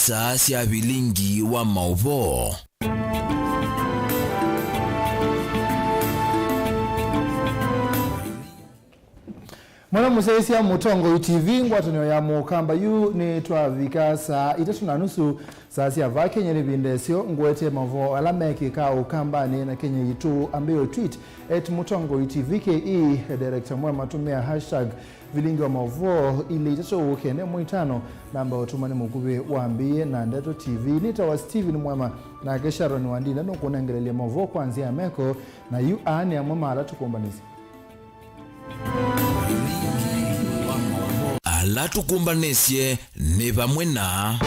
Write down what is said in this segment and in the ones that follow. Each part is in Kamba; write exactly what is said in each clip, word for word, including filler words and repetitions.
Saa sya vilingi wa maũvoo. Mwana mũsyaĩĩsya Mũtongoi T V, ngwatanĩo ya Mũkamba yu nĩ twavika saa itatũ na nusu, saa sya vaa Kenya nĩ ĩvinda ĩseo ngwete maũvoo ala mekĩkaa Ũkambanĩ na Kenya yitũ. Ambĩĩa tweet at Mũtongoi T V K E, director mwema tũmĩa hashtag vilingi wa maũvoo ilĩ itatũ kenda ĩmwe itano, namba ũtũmani mũkuvĩ wambĩĩe na Ndeto T V. Nĩtawa Steven Mwema, nake Sharon Wandinda nũkũnengelelya maũvoo kwa nzĩa ya meko, na yu aa nĩ amwe ma ala tũkũmbanĩsye. Ala tũkũmbanĩsye nĩ vamwe na.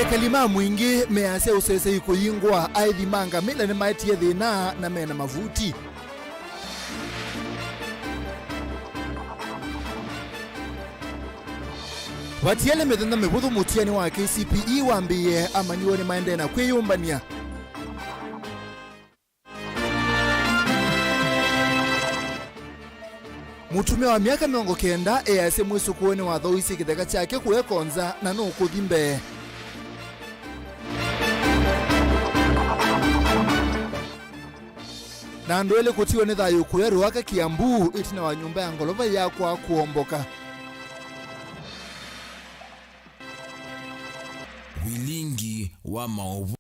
Ekali ma Mwingĩ measya ũsesei kũyingwa, aĩthi ma ngamĩla nĩmaetie thĩna na mena mavuti. Vatiele mĩthenya mĩvũthũ mũtiani wa K C P E wambĩĩe, amanyĩw'a nĩmaendee na kwĩyũmbany'a. Mũtumĩa wa myaka mĩongo kenda easya mwĩsũkũũnĩ wathooisye kĩtheka kyake kũeka nza na nũkũthi mbee. Na andũ elĩ kũtiwa nĩ thayũ kũya Ruaka, Kiambu, ĩtina wa nyũmba ya ngolova yakwa kũomboka. Vilingi wa maũvoo.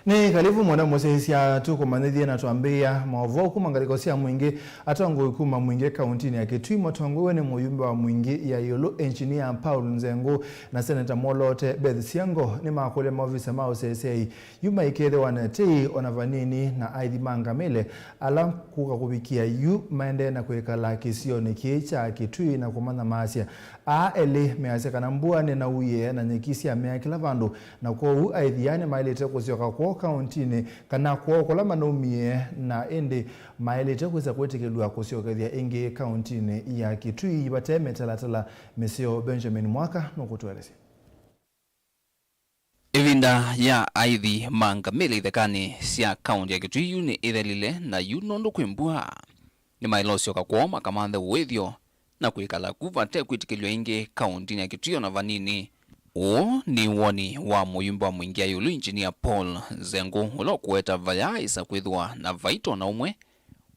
Nĩ kalivu mwana mũsyaĩĩsya, tũkũmanyĩthye na twambĩĩa maũvoo kuma ngalĩko sya Mwingĩ. Atongoi kuma Mwingĩ kauntinĩ ya Kitui matongoew'e nĩ mũyumbe wa Mwingĩ ya ĩũlũ, Engineer Paul Nzengũ, na Seneta Mwolote Beth Siango nĩmakũlya maovisa ma ũseseei yu maikethĩwa na tei ona vanini na aithi ma ngamĩle ala kũka kũvikĩa yu maendee na kwĩkala kĩsionĩ kĩĩ kya Kitui na kũmanyamaasya. Aa elĩ measya kana mbua nĩnauie na nyeki syamea kĩla vandũ, na kwoou aithi aa nĩmaĩlĩte kũsyoka kwoo kauntinĩ kana kwoo kũla manaumie, na ĩndĩ maĩlĩte kwĩsa kwĩtĩkĩlw'a kũsyokethya ĩngĩ kauntinĩ ya Kitui vate mĩtalatala mĩseo. Benjamin Mwaka nũkũtũelesya. Ĩvinda ya aithi ma ngamĩla ithekanĩ sya kaunti ya Kitui yu nĩ ĩthelile, na yu nũndũ kwĩ mbua, nĩmaĩle ũsyoka kwoo makamanthe ũĩthyo na kwĩkala ku vate kwĩtĩkĩlw'a ĩngĩ kauntinĩ ya Kitui ona vanini. Ũũ nĩ woni wa mũyumbe wa Mwingĩ ya ĩũlũ, Engineer Paul Nzengũ, ũla ũkũweta vayaaĩsa kwĩthĩwa na vaito na ũmwe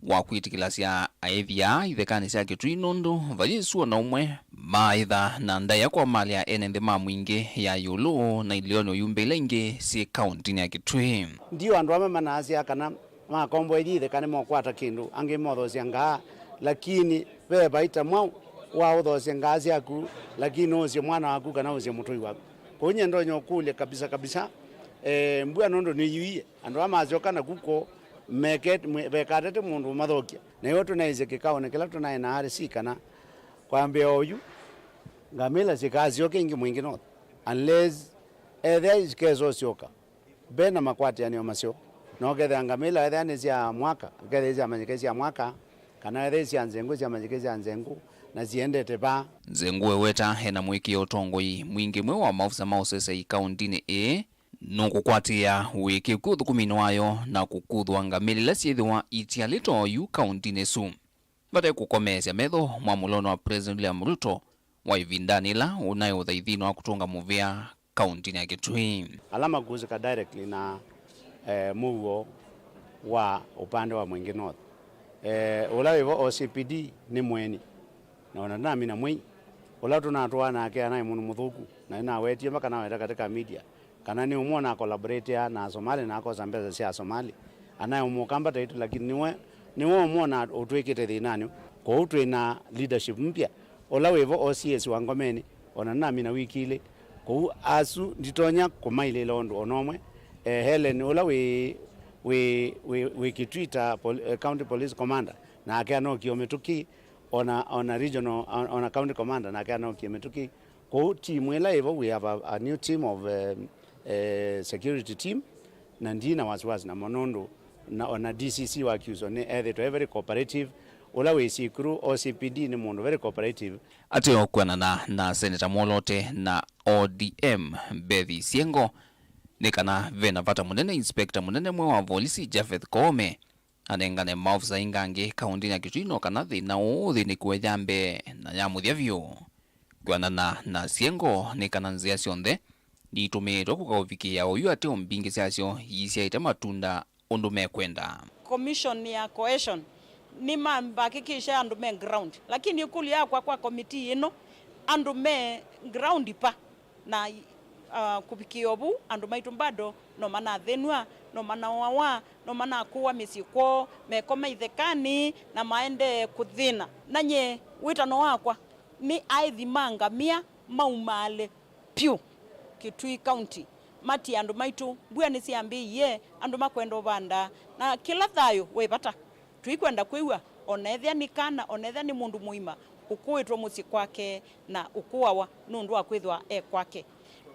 wa kwĩtĩkĩlasya aĩthi aa ithekanĩ sya Kitui nũndũ vayĩ sua na ũmwe maaĩtha na ndaĩa kwamalĩa ene nthĩ ma Mwingĩ ya ĩũlũ na ilĩonĩ ũyumbe ila ingĩ syĩ kauntinĩ ya Kitui. Ndio andũ amwe manaasya kana makomboethya itheka nĩmokwata kĩndũ, angĩ mothoosya ngaa, lakini ve vaita mwaũ wa ũthoosya ngaa syaku, lakini ũsye mwana waku kana ũsye mũtũi waku. Kwoou nyie ndonya ũkũlya kabisa kabisa, eh, mbua nũndũ nĩyuie, andũ aa masyoka naku kwoo, meke-, mwe-, vekatete mũndũ ũmathokya. Na ĩwe tũnaisye kĩkaonĩ kĩla tũnaĩ na R C kana kwambĩa oyu, ngamĩla sikasyoke ĩngĩ Mwingĩ North, unless ethĩa sikesa ũsyoka ve na makwatĩanĩo maseo. Na ũkethĩa ngamĩla ethĩa nĩ sya mwaka, ũkethĩa syamanyĩke sya mwaka, kana ethĩa sya nzengũ syamanyĩke sya nzengũ, na siendete vaa. Nzengũ eweta ena mũĩkĩĩo ũtongoi mwingĩ mwe wa maofisa ma ũsesei kauntinĩ ĩĩ nũkũkwatĩĩa ũĩkĩĩku ũthũkũminĩ wayo na kũkuthwa ngamĩla ila syĩthĩwa itialĩte oyu kauntinĩ ĩsu. Vate kũkomeesya metho mwamũlonĩ wa President William Ruto wa ĩvindanĩ ĩla ũnaĩ ũthaithinĩ wa kũtũnga mũvea kauntinĩ ya Kitui. Ala makusika directly na, eh, mũuo wa upande wa Mwingĩ North. Eh, ũla wĩvo O C P D nĩ mũeni, na ona ndinamina mwei. Ũla tũnatũaa nake anaĩ mũndũ mũthũku, na nĩnawetie mpaka naweta katika media. Kana nĩ ũmwe ũna collaboratea na Asomali na akosa mbesa sya Asomali. Anaĩ mũkamba taitũ, lakini nĩwe, nĩwe ũmwe ũna ũtwĩkĩte thĩnanĩ. Kwoou twĩ na leadership mpya. Ũla wĩvo O C S wa Ngomeni, ona nĩnamina wiki ilĩ. Kwoou asu nditonya kũmailĩĩla ũndũ ona ũmwe. Eh, Helen ũla wĩ, wĩ, wĩ, wĩ Kitui ta pol-, eh, County Police Commander, nake anokie o mĩtũkĩ, ona, ona regional, ona county commander nake anokie mĩtũkĩ. Kwoou team ĩla ĩvo, we have a, a new team of, um, eh, security team, na ndi na wasiwasi namo nũndũ na, ona D C C wa Kyuso nĩ ethĩtwe e very cooperative. Ũla wĩ Sikuru O C P D nĩ mũndũ very cooperative. Ateo kwĩanana na Seneta Mwolote na O D M Beth Siengo, nĩ kana ve na vata mũnene inspector mũnene mwe wa volisi Japheth Koome anengane maofisa aingĩ angĩ kauntinĩ ya Kitui no kana thĩna ũũ ũthĩnĩkiwe ya mbee na ya mũthya vyũ. Kwĩanana na Siengo, nĩ kana nzĩa syonthe nitũmĩĩtwe kũka ũvikĩĩa oyu ateo mbingĩ syasyo iisyaĩte matunda ũndũ mekwenda. Commission ya Cohesion nĩmambakĩkĩsha andũ me ground, lakini ĩkũlyo yakwa kwa committee ĩno, andũ me ground pa? Na, uh, kũvikĩĩa vu, andũ maitũ bado no manathĩnw'a, no manaũawa, no manakũwa mĩsyĩ kwoo, mekoma ithekanĩ, na maendee kũthĩna. Na nyie wĩtano wakwa nĩ aĩthi ma ngamĩa maumaale vyũ Kitui County, matie andũ maitũ. Mbua nĩsyambĩĩie, andũ makwenda ũvanda, na kĩla thayũ wĩ vata. Tũikwenda kwĩw'a, o na ethĩa nĩ kana, o na ethĩa nĩ mũndũ mũima, ũkũĩtwe mũsyĩ kwake na ũkũawa nũndũ wa kwĩthĩwa e kwake.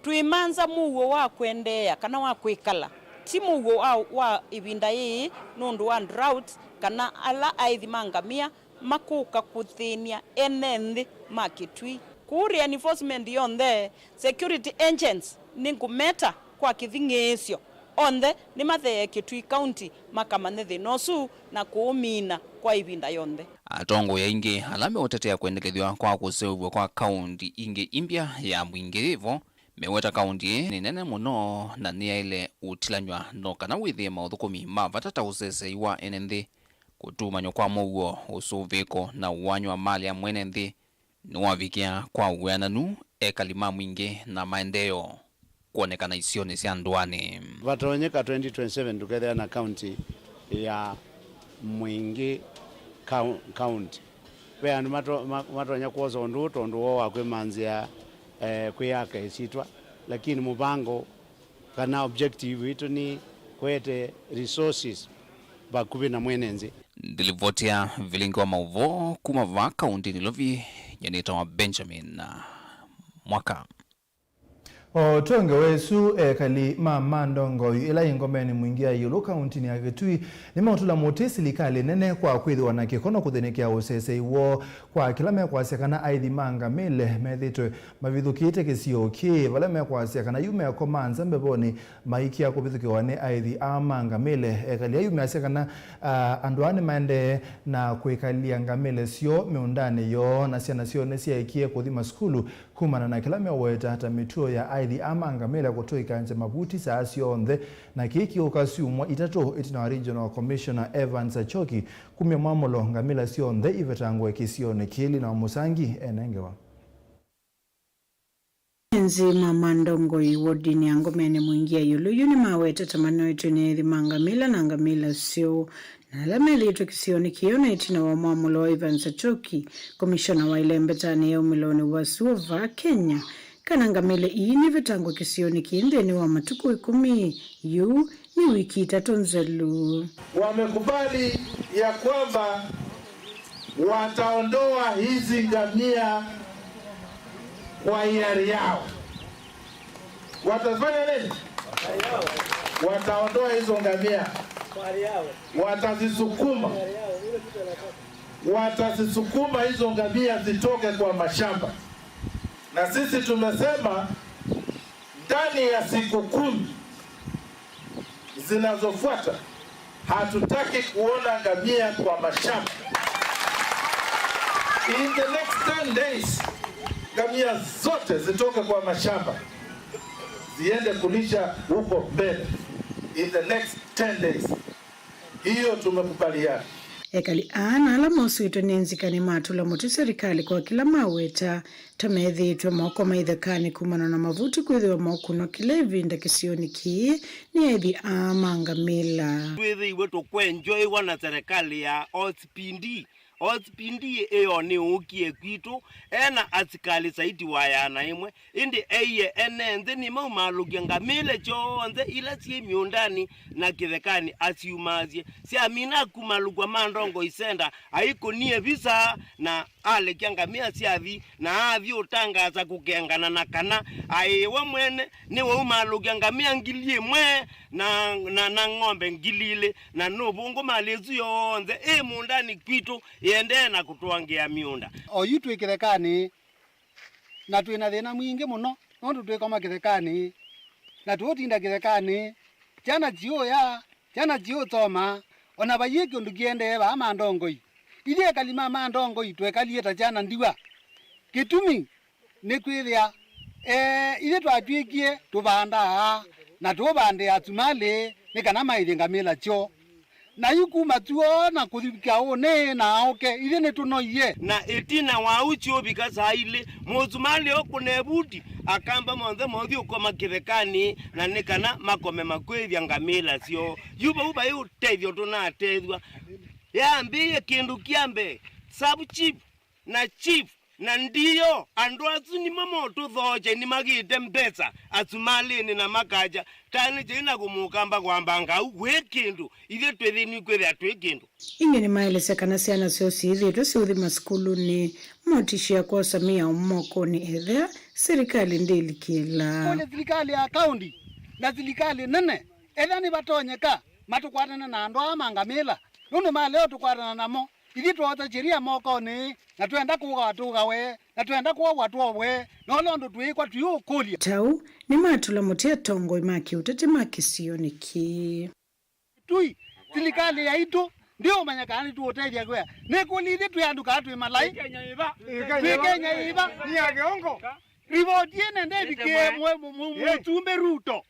Twĩmanza mũuo wa kwendeea kana wa kwĩkala, ti mũuo wa, wa ĩvinda yĩĩ nũndũ wa drought kana ala aĩthi ma ngamĩa makũka kũthĩny'a ene nthĩ ma Kitui. Kũu reinforcement yonthe, security agents, nĩngũmeta kwa kĩthing'ĩĩsyo. Onthe nĩmathee Kitui County makamanye thĩna ũsu na kũũmina kwa ĩvinda yonthe. Atongoi aingĩ ala meũtetea kwendekethw'a kwa kũseũvw'a kwa kaunti ingĩ imbya ya mwingĩ yĩvo, meweta kaunti ĩĩ nĩ nene mũno na nĩyaĩle ũtilanyw'a no kana wĩthĩe maũthũkũmi ma vata ta ũsesei wa ene nthĩ, kũtumanyw'a kwa mũuo, ũsũvĩĩko na ũany'o wa malĩ ya mwene nthĩ, nĩwavikĩa kwa wĩananu ekali ma mwingĩ na maendeeo kwonekana isionĩ sya ndũanĩ. Vatonyeka twenty twenty-seven tũkethĩa na kaunti ya Mwingĩ kau-, County. Ve andũ mato-, ma-, matonya kwosa ũndũ ũũ tondũ woo wa kwĩmanzĩa, eh, kwĩyaka ĩsyĩtwa, lakini mũvango kana objective witũ nĩ kũete resources vakuvĩ na mwene nthĩ. Ndilivotia vilingi wa maũvoo kuma vaa kaunti Nairobi, nyanĩtawa Benjamin Mwaka. O tongewa ĩsu, ekali ma Mandongoi ĩla yĩ Ngomeni Mwingĩ ya ĩũlũ kauntinĩ ya Kitui nĩmeũtũla mũtĩ silikalĩ nene kwa kwĩthĩwa na kĩko na kũthĩnĩkĩa ũsesei woo kwa kĩla mekwasya kana aĩthi ma ngamĩle methĩĩtwe mavithũkĩĩte kĩsio kĩĩ, vala mekwasya kana yu mekoma nza mbevonĩ maikĩa kũvithũkĩwa nĩ aĩthi aa ma ngamĩle. Ekali ayu measya kana, ah, andũ aa nĩmaendee na kwĩkalya ngamĩle syoo mĩũndanĩ yoo, na syana syoo nĩsyaekie kũthi masukulu kumana na kĩla meweta ta mĩtuo ya aĩthi aa ma ngamĩle kũtũĩkangya mavuti saa syonthe, na kĩĩ kĩũka syumwa itatũ ĩtina wa Regional Commissioner Evans Achoki kumya mwamũlo ngamĩla syonthe ivetangwe kĩsionĩ kĩĩ. Lina wa Mũsangi enengewa. Enzi ma Mandongoi wodinĩ ya Ngomeni Mwingĩ ya ĩũlũ yu nĩmawetete manoetwe nĩ ethi ma ngamĩla na ngamĩla syoo, na ala methĩĩtwe kĩsionĩ kĩĩ na ĩtina wa mwamũlo wa Evans Achoki, komishona wa ĩlembetanĩ ya ũmĩlonĩ wa sua vaa Kenya, kana ngamĩla ii nĩvetangwe kĩsionĩ kĩĩ nthĩnĩ wa matukũ ĩkũmi. Yu nĩ wiki itatũ nzelu. Wamekubali ya kwamba wataondoa hizi ngamia kwa hiari yao. Watafanya nini? Wataondoa hizo ngamia. Watazisukuma. Watazisukuma hizo ngamia zitoke kwa mashamba. Na sisi tumesema ndani ya siku kumi zinazofuata, hatutaki kuona ngamia kwa mashamba. In the next ten days, ngamia zote zitoke kwa mashamba, ziende kulisha huko mbele. In the next ten days. Hiyo tumekubaliana. Ekali aa na ala moswĩtwe nĩ nzika nĩmatũla mũtĩ serikali kwa kĩla maweta ta methĩĩtwe mokoma ithekanĩ kumana na mavuti kwĩthĩwa mokũnwa kĩla ĩvinda kĩsionĩ kĩĩ nĩ ethi aa ma ngamĩla. Twĩthĩiwe tũkwenjoĩwa na serikali ya O C P D. O C P D ĩyo nĩũkie kwitũ ena asikalĩ saiti wa ĩana ĩmwe, ĩndĩ eie ene nthĩ nĩmaumaalũkya ngamĩle syonthe ila syĩ mĩũndanĩ na kĩthekanĩ asyumasye. Syamina akumalũkw'a Mandongoi Center, aikũnie visa na alekya ngamĩa syathi, na athi ũtangaasa kũkengana na kana aĩ we mwene nĩwaumaalũkya ngamĩa ngili ĩmwe na, na, na ng'ombe ngili ilĩ, na nũvũngũ malĩ ĩsu yonthe ĩ mũũndanĩ kwitũ ĩendee na kũtũangĩa mĩũnda. O yu twĩ kĩthekanĩ, na twĩ na thĩna mwingĩ mũno, nũndũ twĩkoma kĩthekanĩ, na tũũtinda kĩthekanĩ, syana siũya, syana siũsoma, o na vaiĩ kĩũndũ kĩendee vaa Mandongoi. Ithyĩ ekali ma Mandongoi twekalie ta syana ndiwa. Kĩtumi, Nĩkwĩthĩa, ee, ithyĩ twatw'ĩkie tũvandaa na tũũvandĩa atumalĩ nĩ kana maĩthye ngamĩla syoo. Na yu kuma tuo na kũthika ũnĩ na aũke, ithyĩ nĩtũnoie. Na ĩtina wa ũu kyũvika saa ilĩ, mũsumalĩ ũkũne vuti, akamba monthe mothi ũkoma kĩthekanĩ, na nĩ kana makome makwĩthya ngamĩla syoo. Yu vau vai ũtethyo tũnatethw'a. Yambĩĩe kĩndũ kya mbee, sub chief na chief na ndiyo, andũ asu nĩmo motũthookya, nĩmagĩte mbesa asumalĩnĩ na makakya, tanĩ kyai na kũmũkamba kwambanga au wĩ kĩndũ, ithyĩ twĩthĩnw'e kwĩthĩa twĩ kĩndũ. Ĩngĩ nĩmaelesya kana syana syoo syĩthĩĩtwe syĩũthi masukulunĩ, motisye kwosa mĩao mokonĩ ethĩa silikalĩ ndĩlikĩla. Kũlĩ silikalĩ ya kaũnti na silikalĩ nene, ethĩa nĩvatonyeka, matũkwatane na andũ aa ma ngamĩla, nũndũ ma leo tũkwatana namo. Ithyĩ twosa sheria mokonĩ, na twenda kũũawa tũũawe, na twenda kũow'a tũow'e, na ũla ũndũ twĩĩkwa tũiũkũlya. Tau nĩmatũla mũtĩ atongoi ma kĩũteti ma kĩsionĩ kĩĩ. Tui, silikalĩ yaitũ ndĩũmanya kana nĩtũũtethya kwĩa. Nĩkũlya ithyĩ twĩ andũ kaa twĩ malaĩ? Twĩ Kenya ĩva? Nĩ ya kĩongo. Rivoti ĩne ndĩvikĩe mwe-, mũ-, mũ-, mũsumbĩ Ruto.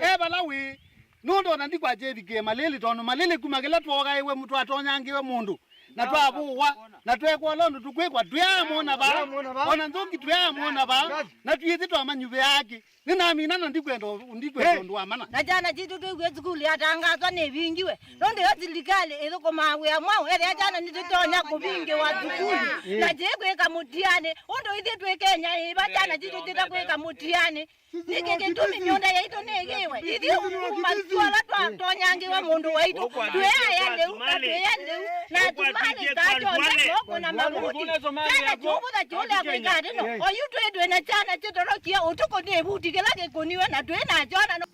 E vala wĩ. Nũndũ ona ndikwatya ĩvikĩe malĩlĩ, tondũ malĩlĩ kuma kĩla twogaĩwe, twatonyangiwe mũndũ, na twavũwa, na twekwa ũla ũndũ tũkwĩkwa, twĩaamwona vaa. Ona nzũngi twĩaamwona vaa, na twĩthĩ twamanyuvĩaa kĩ. Nĩnamina na ndikwenda, ndikwenda ũndũ wa mana. Na kyana kitũ twĩw'e sukulu yatangaswa nĩvingiwe, nũndũ yo silikalĩ ĩthũkũmaa wĩa mwaũ, ethĩa kyana nĩtũtonya kũvingĩwa sukulu, na kĩkwĩka mũtianĩ, ũndũ ithyĩ twĩ Kenya ĩva kyana kitũ kĩtakwĩka mũtianĩ. Nĩkĩ kĩtumi mĩũnda yaitũ nĩyĩwe? Ithyĩ kuma tuola twatonyangĩwa mũndũ waitũ, twĩaya lĩu, na twĩya lĩu, na atumalĩ ta kyonthe moko na mavuti. Kyana kyũvũtha kyũlea kwĩka atĩ no, oyu twĩ twĩ na kyana kĩtorokie ũtukũ nĩ vuti kĩla kĩkũniwe na twĩ na kyona no.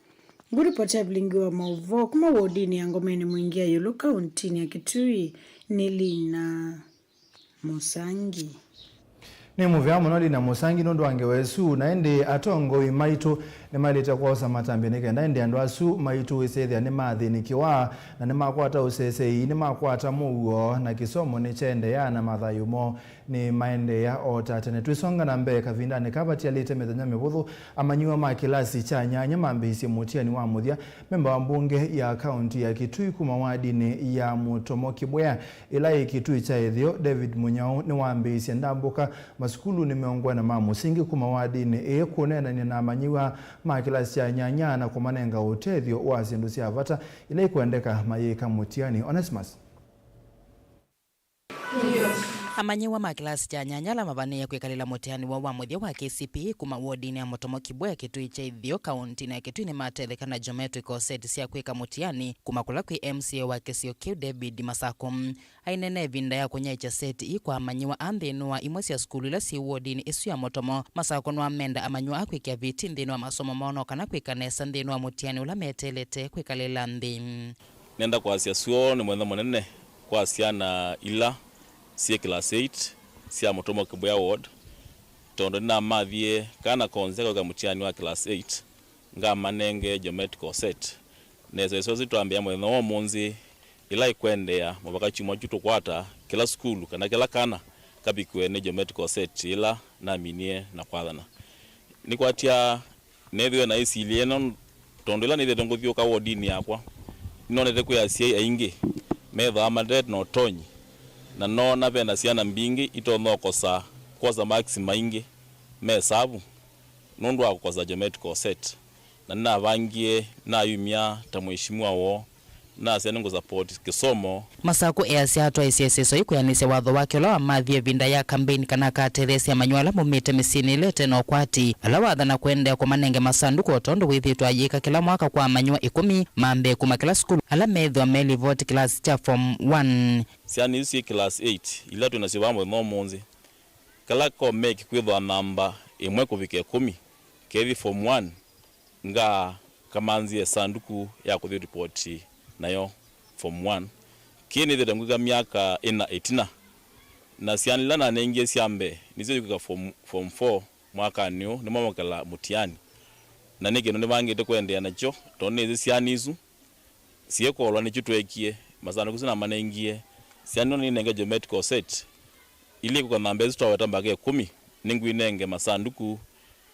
Ngũripoti ya vilingi wa maũvoo kuma wodinĩ ya Ngomeni Mwingĩ ya ĩũlũ kauntinĩ ya Kitui nĩ Lina Mũsangi. Nĩ mũvea mũno Lina Mũsangi nũndũ wa ngewa ĩsu, na ĩndĩ atongoi maitũ nĩmaĩlĩte kwosa matambya nĩ kenda ĩndĩ andũ asu maitũ ĩsethĩa nĩmathĩnĩkĩwa na nĩmakwata ũsesei, nĩmakwata mũuo, na kĩsomo nĩkyaendeea na mathayũ moo nĩmaendeea o ta tene. Twĩsonga na mbee, kavindanĩ kaa vatialĩte mĩthenya mĩvũthũ, amanyĩw'a ma kĩlasi kya nyanya mambĩĩisye mũtiani wa mũthya. Memba wa mbunge ya kaunti ya Kitui kuma wadinĩ ya Mũtomo Kĩbwea ĩla yĩ Kitui kya Ĩtheo, David Mũnyao, nĩwambĩĩisye ndambũka masukulunĩ mĩongo ĩna ma mũsingi kuma wadinĩ ĩĩ kũneenany'a na amanyĩw'a ma kĩlasi kya nyanya na kũmanenga ũtethyo wa syĩndũ sya vata ila ikwendeka mayĩka mũtiani. Onesimus. Amanyĩw'a ma kĩlasi kya nyanya ala mavanĩĩe kwĩkalĩla mũtiani woo wa mũthya wa K C P E kuma wodinĩ ya Mũtomo Kĩbwea Kitui kya Ĩtheo kauntinĩ ya Kitui nĩmatetheka na geometrical set sya kwĩka mũtiani kuma kũla kwĩ M C A wa kĩsio kĩu David Masako. Aineena ĩvinda ya kũnyaĩĩkya set ii kwa amanyĩw'a a nthĩnĩ wa imwe sya sukulu ila syĩ wodinĩ ĩsu ya Mũtomo, Masako nĩwamenda amanyĩw'a a kwĩkĩa vitii nthĩnĩ wa masomo moo no kana kwĩka nesa nthĩnĩ wa mũtiani ũla meteelete kwĩkalĩla nthĩ. Nenda kwasya syo nĩ mũthenya mũnene kwa syana ila syĩ class eight sya Mũtomo Kĩbwea Ward, tondũ nĩnamathie kana konzya kwĩka mũtiani wa class eight, ngamanenge geometrical set. Nesa ĩsyo twambĩa mũthenya wa ũmũnthĩ, ĩla ĩkwendeea mũvaka kyumwa kyu tũkwata kĩla sukulu kana kĩla kana kavikĩwe nĩ geometrical set ĩla naminie na kwathana. Nĩkwatya Neethĩwe na ĩsilye ĩno, tondũ ĩla nĩthĩĩtwe ngũthyũũka wodinĩ yakwa, nĩnonete kwĩ asyai aingĩ methĩawa mate na ũtonyi, na noona ve na syana mbingĩ itonya ũkosa kwosa makisi maingĩ me savu nũndũ wa kũkosa geometrical set, na nĩnavangie nayumya ta mwĩshimiwa woo. Nasya nĩngũsupport kĩsomo. Masakũ easya atwaĩsye ĩseso yĩĩ kwĩanĩsya watho wake ũla wamathie ĩvinda ya kambeini kana akatetheesye amanyĩw'a ala maumĩte mĩsyĩnĩ ĩla ĩte na ũkwati, ala wathana kũendeea kũmanenge masandũkũ o tondũ wĩthĩĩtwe ayĩka kĩla mwaka kwa amanyĩw'a ĩkũmi ma mbee kuma kĩla sukulu ala meĩthĩwa me livoti kĩlasi kya form one. Syana isu syĩ class eight ila twĩ nasyo vaa mũthenya ũmũnthĩ, kala komeki kwĩthwa namba ĩmwe kũvika ĩkũmi, kethi form one, ngakamanthie sanduku ya kũthi ripoti nayo form one. Kĩĩ nĩthĩte ngwĩka myaka ĩna ĩtina, na syana ila nanengie sya mbee nĩsyo ikwĩka form, form four mwakanĩ ũũ, nĩmomokela mũtiani. Na nĩ kĩndũ nĩvangĩte kũendeea nakyo, tondũ nĩsĩ syana isu syĩkolwa nĩkyo tweekie, masandũkũ asu namanengie, syana ino nĩnenge geometrical set, ilĩ kũka namba ĩsu twaweta mbaka ĩkũmi, Nĩngwĩnenge masanduku,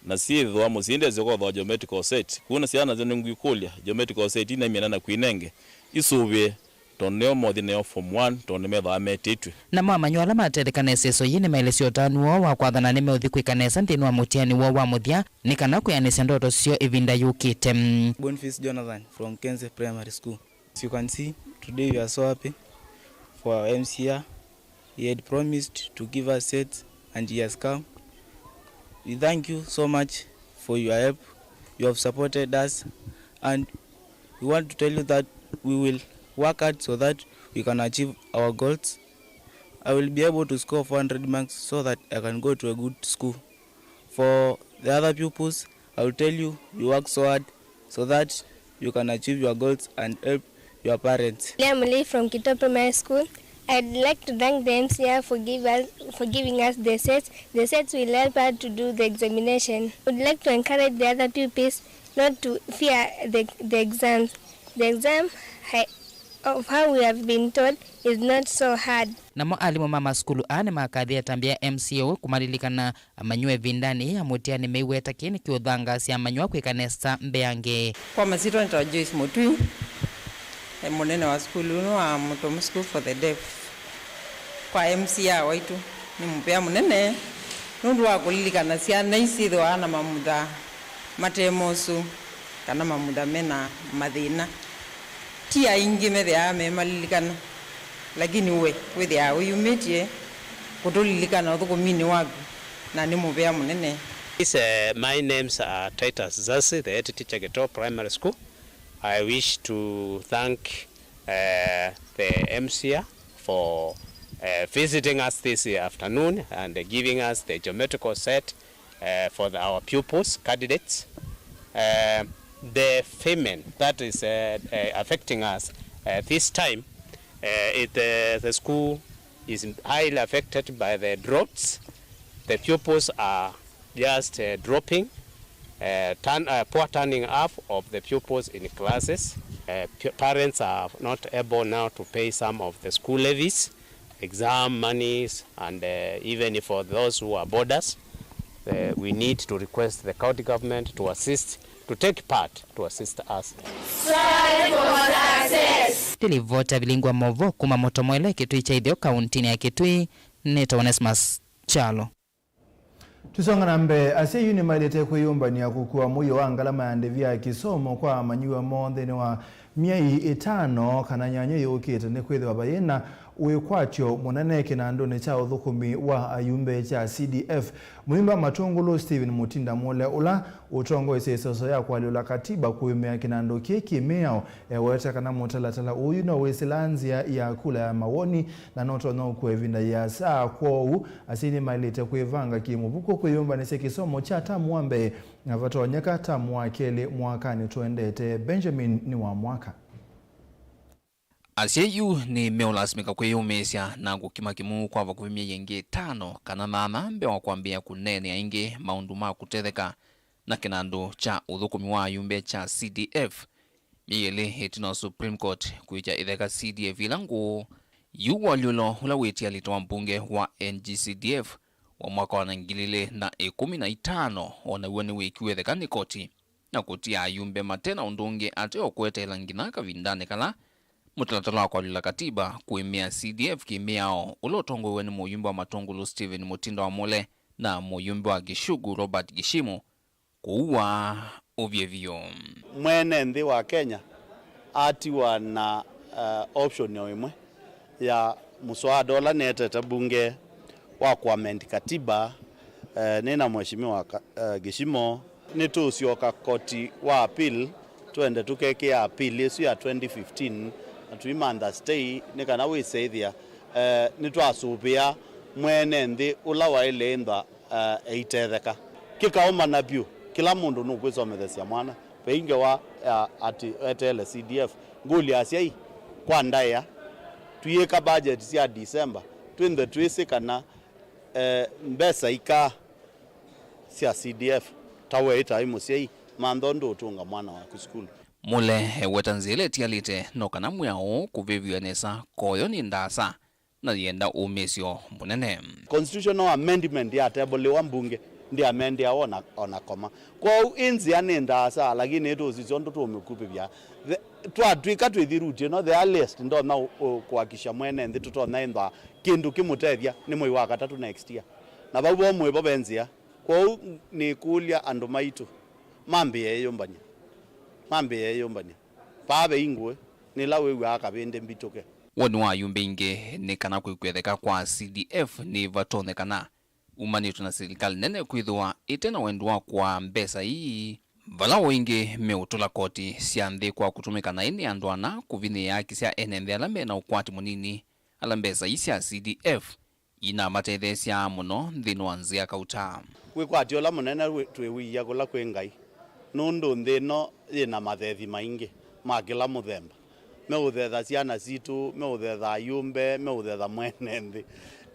na syĩthĩwa mũsyĩ ndesĩ ũkothoa geometrical set. Kwoou na syana nasyo nĩngwĩkũlya, geometrical set ina mĩana na kwĩnenge, isũvĩe, tondũ nĩyo mothi nayo form one, tondũ nĩmethĩawa metĩtw'e. Namo amanyĩw'a ala matetheka na ĩseso yĩĩ nĩmaelesya ũtanu woo wa kwathana nĩmeũthi kwĩka nesa nthĩnĩ wa mũtiani woo wa mũthya, nĩ kana kwĩanĩsya ndoto syoo ĩvinda yũkĩte. Boniface Jonathan from Kenze Primary School. As you can see, today we are so happy for our M C A. He had promised to give us sets and he has come. We thank you so much for your help. You have supported us and we want to tell you that we will work hard so that we can achieve our goals. I will be able to score four hundred marks so that I can go to a good school. For the other pupils, I will tell you, you work so hard so that you can achieve your goals and help your parents. Leah Mulei from Kito Primary School. I'd like to thank the M C A for, give us, for giving us the sets. The sets will help us to do the examination. I would like to encourage the other pupils not to fear the, the exams. The exam, I, of how we have been told, is not so hard. Namo alimũ ma masukulu aa nĩmakathie ĩtambya ya M C A ũũ kũmalilikana amanyĩw'a ĩvindanĩ ya mũtiani meiweta kĩĩ nĩkĩũthangaasya amanyĩw'a kwĩka nesa mbeange. Kwa masyĩtwa nĩtawa Joyce Mũtui, e mũnene wa sukulu ũnũ wa Mũtomo School for the Deaf. Kwa M C A waitũ nĩ mũvea mũnene nũndũ wa kũlilikana syana ii syĩthĩwa na mamutha mate mosũ kana mamutha mena mathĩna. Ti aingĩ methĩawa memalilikana, lakini we wĩthĩawa wĩyumĩtye kũtũlilikana ũthũkũminĩ waku, na nĩ mũvea mũnene. This, uh, my names are Titus Zasi, the head teacher Kito Primary School. I wish to thank, uh, the M C A for, uh, visiting us this afternoon and giving us the geometrical set, uh, for the, our pupils, candidates. Uh, the famine that is, uh, uh, affecting us, uh, this time, uh, it, uh, the school is highly affected by the droughts. The pupils are just, uh, dropping, uh, turn, uh, poor turning up of the pupils in classes. Uh, p-, parents are not able now to pay some of the school levies, exam monies, and, uh, even for those who are boarders, uh, we need to request the county government to assist, to take part to assist us. Strive for success. Nĩ livoti ya Vilingi wa Mauvoo kuma Mũtomo ĩla Kitui kya Ĩtheo kauntinĩ ya Kitui, nĩtawa Onesmus Kyalo. Tũsonga na mbee, asyai yu nĩmaĩlĩte kwĩyũmbany'a kũkua mũio wa ngalama ya ndĩvi ya kĩsomo kwa amanyĩw'a moo nthĩnĩ wa myei ĩtano kana nyanya yũkĩte, nĩkwĩthĩwa vayĩ na wĩkwatyo mũnene kĩnandũnĩ kya ũthũkũmi wa ayumbe kya C D F. Mũyumbe wa Matũngũlũ Stephen Mutinda Mule, ũla ũtongoesye ĩseso ya kũalyũla katiba kũĩmĩa kĩnandũ kĩĩ kĩ mĩao, eweta kana mũtalatala ũyu no wĩsĩla nzĩa ya kula ya mawoni na no tonya ũkua ĩvinda yĩasa. Kwoou, asyai nĩmaĩlĩte kwĩvanga kĩ-mũvuko kwĩyũmbanĩsya kĩsomo kya tamu wa mbee na vatonyeka tamu wa kelĩ mwakanĩ tũendete. Benjamin nĩ wa mwaka. Asyai yu nĩmeũlasimĩka kwĩyũmĩĩsya na kũkima kĩmuu kwa vakuvĩ myei ĩngĩ ĩtano kana nana mbee wa kwambĩĩa kũneenea ĩngĩ maũndũ ma kũtetheka na kĩnandũ kya ũthũkũmi wa ayumbe kya C D F. Myei ĩlĩ ĩtina wa Supreme Court kwĩkya ĩtheka C D F ĩla ngũũ, yu ũalyũlo ũla wĩtialĩte wa mbunge wa N G C D F wa mwaka wa ngili ilĩ na ĩkũmi na itano o naw'o nĩwĩkiwe ĩtheka nĩ koti, na kũtia ayumbe mate na ũndũ ũngĩ ate o kweteela nginya kavindanĩ kala mũtalatala wa kũalyũla katiba kũĩmĩa C D F kĩ-mĩao ũla ũtongoew'e nĩ mũyumbe wa Matũngũlũ Stephen Mutinda wa Mule na mũyumbe wa Gichugu Robert Gishimo kũua ũvyũ vyũ. Mwene nthĩ wa Kenya atiwa na, uh, option o ĩmwe ya mũswada ũla nĩetete mbunge wa kũamend katiba, uh, nĩ na Mheshimiwa Ka-, uh, Gishimo. Nĩtũũsyoka koti wa appeal, twende tũkekĩa appeal ĩsu ya twenty fifteen, na tũimantha stay, nĩ kana wĩsethĩa, uh, nĩtwasũvĩa mwene nthĩ ũla waĩle ĩnthwa uh, eitetheka. Kĩkaũmana vyũ, kĩla mũndũ nũkwĩsomethesya mwana. Ve ngewa ya atĩ eteele C D F. Ngũlya asyai, kwa ndaĩa, tũyĩka budget sya December, twĩnthe twĩsĩ kana, eh, mbesa ikaa sya C D F. Ta we ĩtai mũsyai, mantha ũndũ ũtũnga mwana waku sukulu. Mule eweta nzĩa ĩla ĩtialĩte no kana mwĩao kũvĩvw'a nesa koyo nĩ ndaasa. na yĩenda ũmĩĩsyo mũnene. Constitutional amendment yatabũlĩwa mbunge ndĩamendĩawa ona, ona koma. Kwoou ĩ nzĩa nĩ ndaasa, lakini nĩtũũsisya ũndũ tũũmĩkupĩvya. The, twatw'ĩka twĩthi route ĩno, the earliest ndonya ũ-, ũ-, kũakisha mwene nthĩ tũtonya ĩnthwa kĩndũ kĩmũtethya nĩ mwei wa katatũ next year. Na vau vo mwĩvo ve nzĩa. Kwoou nĩkũlya andũ maitũ mambĩĩe ĩyũmbany'a. Mambĩĩe ĩyũmbany'a. Vaa ve ingũĩ, nĩla wĩw'aa kavĩndĩ mbitũke. Woni wa ayumbe aingĩ nĩ kana kwĩkwetheka kwa C D F nĩvatonyekana umanĩtwe na silikalĩ nene kwĩthĩwa ĩte na wendi wa kũaa mbesa ii, vala o ĩngĩ meũtũla koti sya nthĩ kwa kũtũmĩka naĩ nĩ andũ ana kũvinyĩĩa haki sya ene nthĩ ala me na ũkwati mũnini, ala mbesa ii sya C D F inamatetheesya mũno nthĩnĩ wa nzĩa kauta. Wĩkwatyo ũla mũnene wĩ-, twĩwĩia kũla kwĩ Ngai, nũndũ nthĩ ĩno yĩ na mathethi maingĩ ma kĩla mũthemba. Meũthetha syana sitũ, meũthetha ayũmbe, meũthetha mwene nthĩ.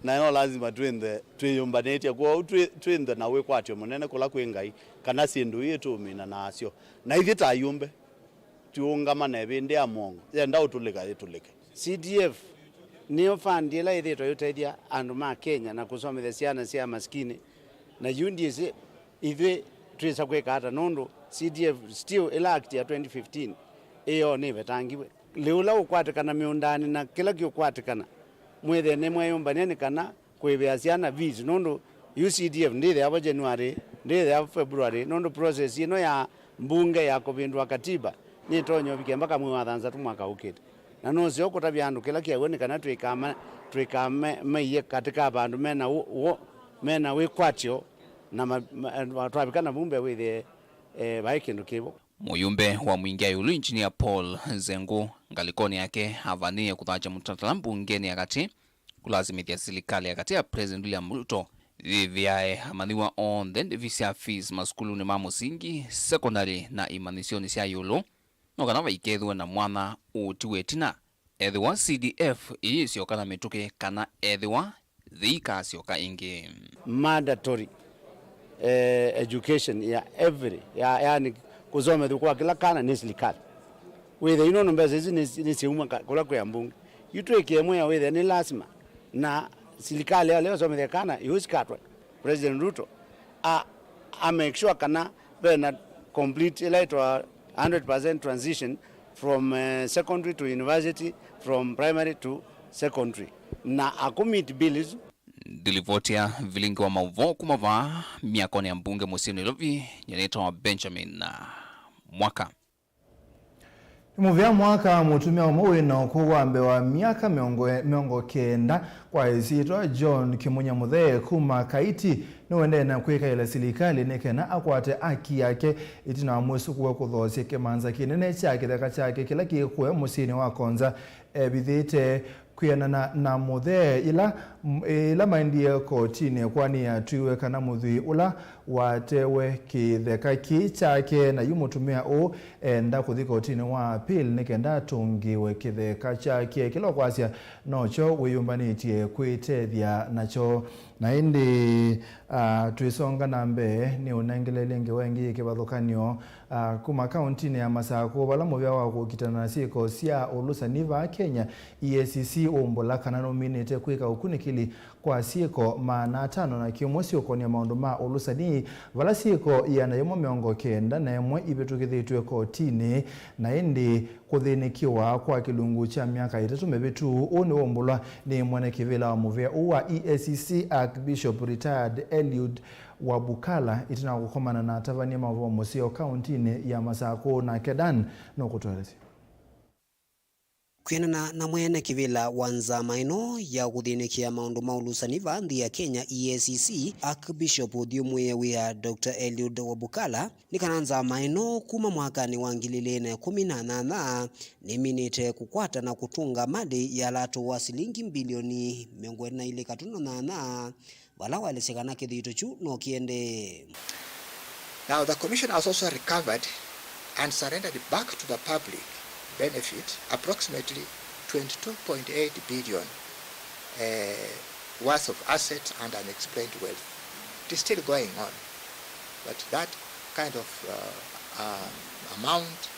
Na no lazima twĩnthe twĩyũmbanĩtye. Kwoou twĩ-, twĩnthe na wĩkwatyo mũnene kũla kwĩ Ngai, kana syĩndũ ii tũũmina nasyo. Na ithyĩ ta ayũmbe, tũũngama na ĩvĩndĩ ya mũongo, yenda ũtũlĩka yĩtũlĩke. C D F nĩyo fund ĩla yĩthĩĩtwe ĩũtethya andũ ma Kenya na kũsomethya syana sya masikini, na yu ndyĩsĩ ithyĩ twĩsa kwĩka ata, nũndũ C D F still ĩla act ya twenty fifteen ĩyo nĩvetangĩwe. Lĩu ũla ũkwatĩkana mĩũndanĩ na kĩla kĩũkwatĩkana, mwĩthĩe nĩmweyũmbany'a nĩ kana kũĩvĩa syana fees, nũndũ yu C D F ndĩthĩawa January, ndĩthĩawa February, nũndũ process ĩno ya mbunge ya kũvĩndũa katiba nĩtonya ũvike mbaka mwei wa thanthatũ mwaka ũkĩte. Na nũseo kũtavya andũ kĩla kĩaw'o nĩ kana twĩkama-, twĩkamaiye katĩ ka vandũ mena wũ-, wũ-, mena wĩkwatyo na ma-, ma-, twavika na vu mbee wĩthĩe, eh, vaĩ kĩndũ kĩvo. Mũyũmbe wa Mwingi ya ĩũlũ, Engineer Paul Nzengũ, ngalĩkonĩ yake, avanĩĩe kũthakya mũtalatala mbungenĩ ya katĩ kũlasimĩthya silikalĩ ya katĩ ya President William Ruto yĩvĩae amanyĩw'a onthe ndĩvi sya fees masukulunĩ ma mũsingi, sekondalĩ na imanyĩsyonĩ sya ĩũlũ, no kana vaikethĩwe na mwanya ũtiwe ĩtina ethĩwa C D F ĩyĩsyoka na mĩtũkĩ kana ethĩwa yĩikasyoka ĩngĩ. Mandatory, eh, education ya every, ya, yani kũsomethw'a kwa kĩla kana nĩ silikalĩ. Wĩthĩa yu nũndũ mbesa isu nĩ, nĩsyauma ka-, kũla kwĩ ambunge. Yu twĩkĩe mwĩa wĩthĩa nĩ lasima na silikalĩ ya leo somethya kana iu sikatwe. President Ruto a, a make sure kana ve na complete ĩla ĩtwa hundred percent transition from, eh, secondary to university, from primary to secondary, na a commit bill isu. Ndilivoti ya vilingi wa maũvoo kuma vaa myakonĩ ya mbunge mũsyĩ Nairobi, nĩnĩtawa Benjamin Mwaka. Nĩ mũvea mwaka mũtumĩa ũmwe wĩ na ũkũũ wa mbee wa myaka mĩongo, mĩongo kenda kwa ĩsyĩtwa John Kĩmunya Mũthee kuma Kaiti nĩũendee na kwĩkaĩla silikalĩ nĩ kana akwate aki yake ĩtina wa mwĩsũkũwe kũthoosya kĩmanza kĩnene kya kĩtheka kyake kĩla kĩ kũya mũsyĩnĩ wa Konza evithĩte. Kwĩanana na Mũthee, ĩla, ĩla maendie kotinĩ, ĩkoani yatwiwe kana mũthwii ũla watewe kĩtheka kĩĩ kyake, na yu mũtumĩa ũũ eenda kũthi kotinĩ wa appeal nĩ kenda atũngĩĩwe kĩtheka kyake. Kĩla ũkwasya nokyo wĩyũmbanĩtye kwĩtethya nakyo. Na ĩndĩ, ah, twĩsonga na mbee, nĩ ũnengeleelye ngewa ĩngĩ yĩ kĩvathũkany'o, ah, kuma kauntinĩ ya Masakũ, vala mũvĩa wa kũkitana na syĩko sya ũlũsani vaa Kenya, E A C C, ũmbũla kana nũminĩte kwĩka ũkunĩkĩli kwa syĩko maana atano na kĩmwe syũkonia maũndũ ma ũlũsani, vala syĩko ĩana yĩmwe mĩongo kenda na ĩmwe ivĩtũkĩthĩtw'e kotinĩ, na ĩndĩ kũthĩnĩkĩwa kwa kĩlungu kya myaka ĩtatũ mĩvĩtu. Ũũ nĩwaumbũlwa nĩ mwene kĩvĩla wa mũvĩa ũũ wa E A C C, Archbishop Retired Eliud Wabukala, ĩtina wa kũkomana na atavany'a ma ũvoo mũseo kauntinĩ ya Masakũ. Nake Dan nũkũtũelesya. Kwĩanana na mwene kĩvĩla wa nzama ĩno ya kũthĩnĩkĩa maũndũ ma ũlũsani vaa nthĩ ya Kenya, E A C C, Archbishop ũthyũmũĩe wĩa Doctor Eliud Wabukala, nĩ kana nzama ĩno kuma mwakanĩ wa ngili ilĩ na ĩkũmi na nyanya nĩminĩte kũkwata na kũtũnga malĩ ya lato wa silingi mbilioni mĩongo ĩlĩ na ilĩ katuno nyanya, vala waelesya kana kĩthito kyu no kĩendee. Now, the commission has also recovered and surrendered back to the public benefit approximately twenty-two point eight billion, eh, worth of assets and unexplained wealth. It is still going on, but that kind of, uh, uh, amount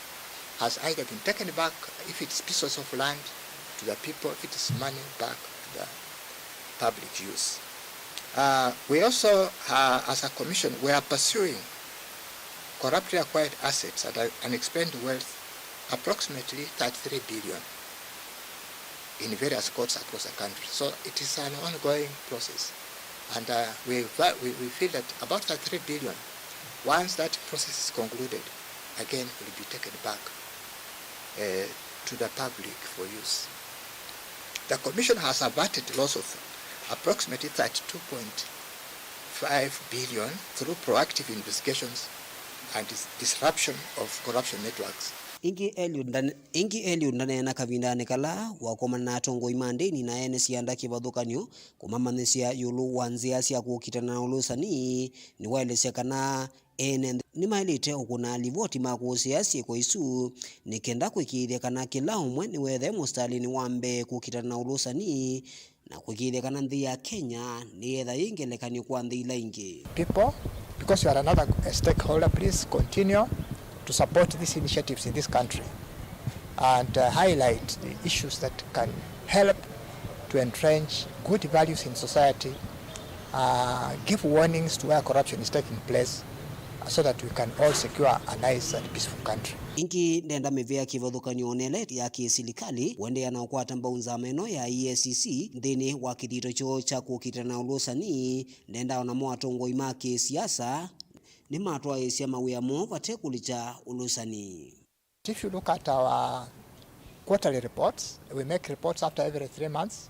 has either been taken back, if it's pieces of land, to the people, if it's money, back uh, public use. Uh, we also, uh, as a commission, we are pursuing corruptly acquired assets and uh, unexplained wealth, approximately thirty-three billion, in various courts across the country. So it is an ongoing process. And uh, we, va- we, we feel that about thirty-three billion, once that process is concluded, again will be taken back uh, to the public for use. The Commission has averted loss of approximately thirty-two point five billion through proactive investigations and dis- disruption of corruption networks. Ĩngĩ Eliud ndane- ĩngĩ Eliud ndaneena kavindanĩ kala wakomana na atongoi ma ndĩni na ene syanda kĩvathũkany'o kũmamanyĩsya ĩũlũ wa nzĩa sya kũkitana na ũlũsani. Nĩwaelesya kana ene nthĩ nĩmaĩlĩte ũkũna livoti ma kũsea syĩko isu nĩ kenda kũĩkĩĩthya kana kĩla ũmwe nĩwethae mũsitalĩnĩ wa mbee kũkitana na ũlũsani na kũĩkĩĩthya kana nthĩ ya Kenya nĩyetha yĩ ngelekany'o kwa nthĩ ila ingĩ. People, because you are another stakeholder, please continue to support these initiatives in this country and uh, highlight the issues that can help to entrench good values in society, uh, give warnings to where corruption is taking place, so that we can all secure a nice and peaceful country. Ĩngĩ ndenda mĩvĩa kĩvathũkany'o onele ya kĩsilikalĩ kũendeea na ũkwata mbau nzama ĩno ya E A C C nthĩnĩ wa kĩthito kyoo kya kũkitana na ũlũsani. Ndenda onamo atongoi ma kĩsiasa nĩmatwaĩĩsya mawĩa moo vate kũlikya ũlũsani. If you look at our quarterly reports, we make reports after every three months,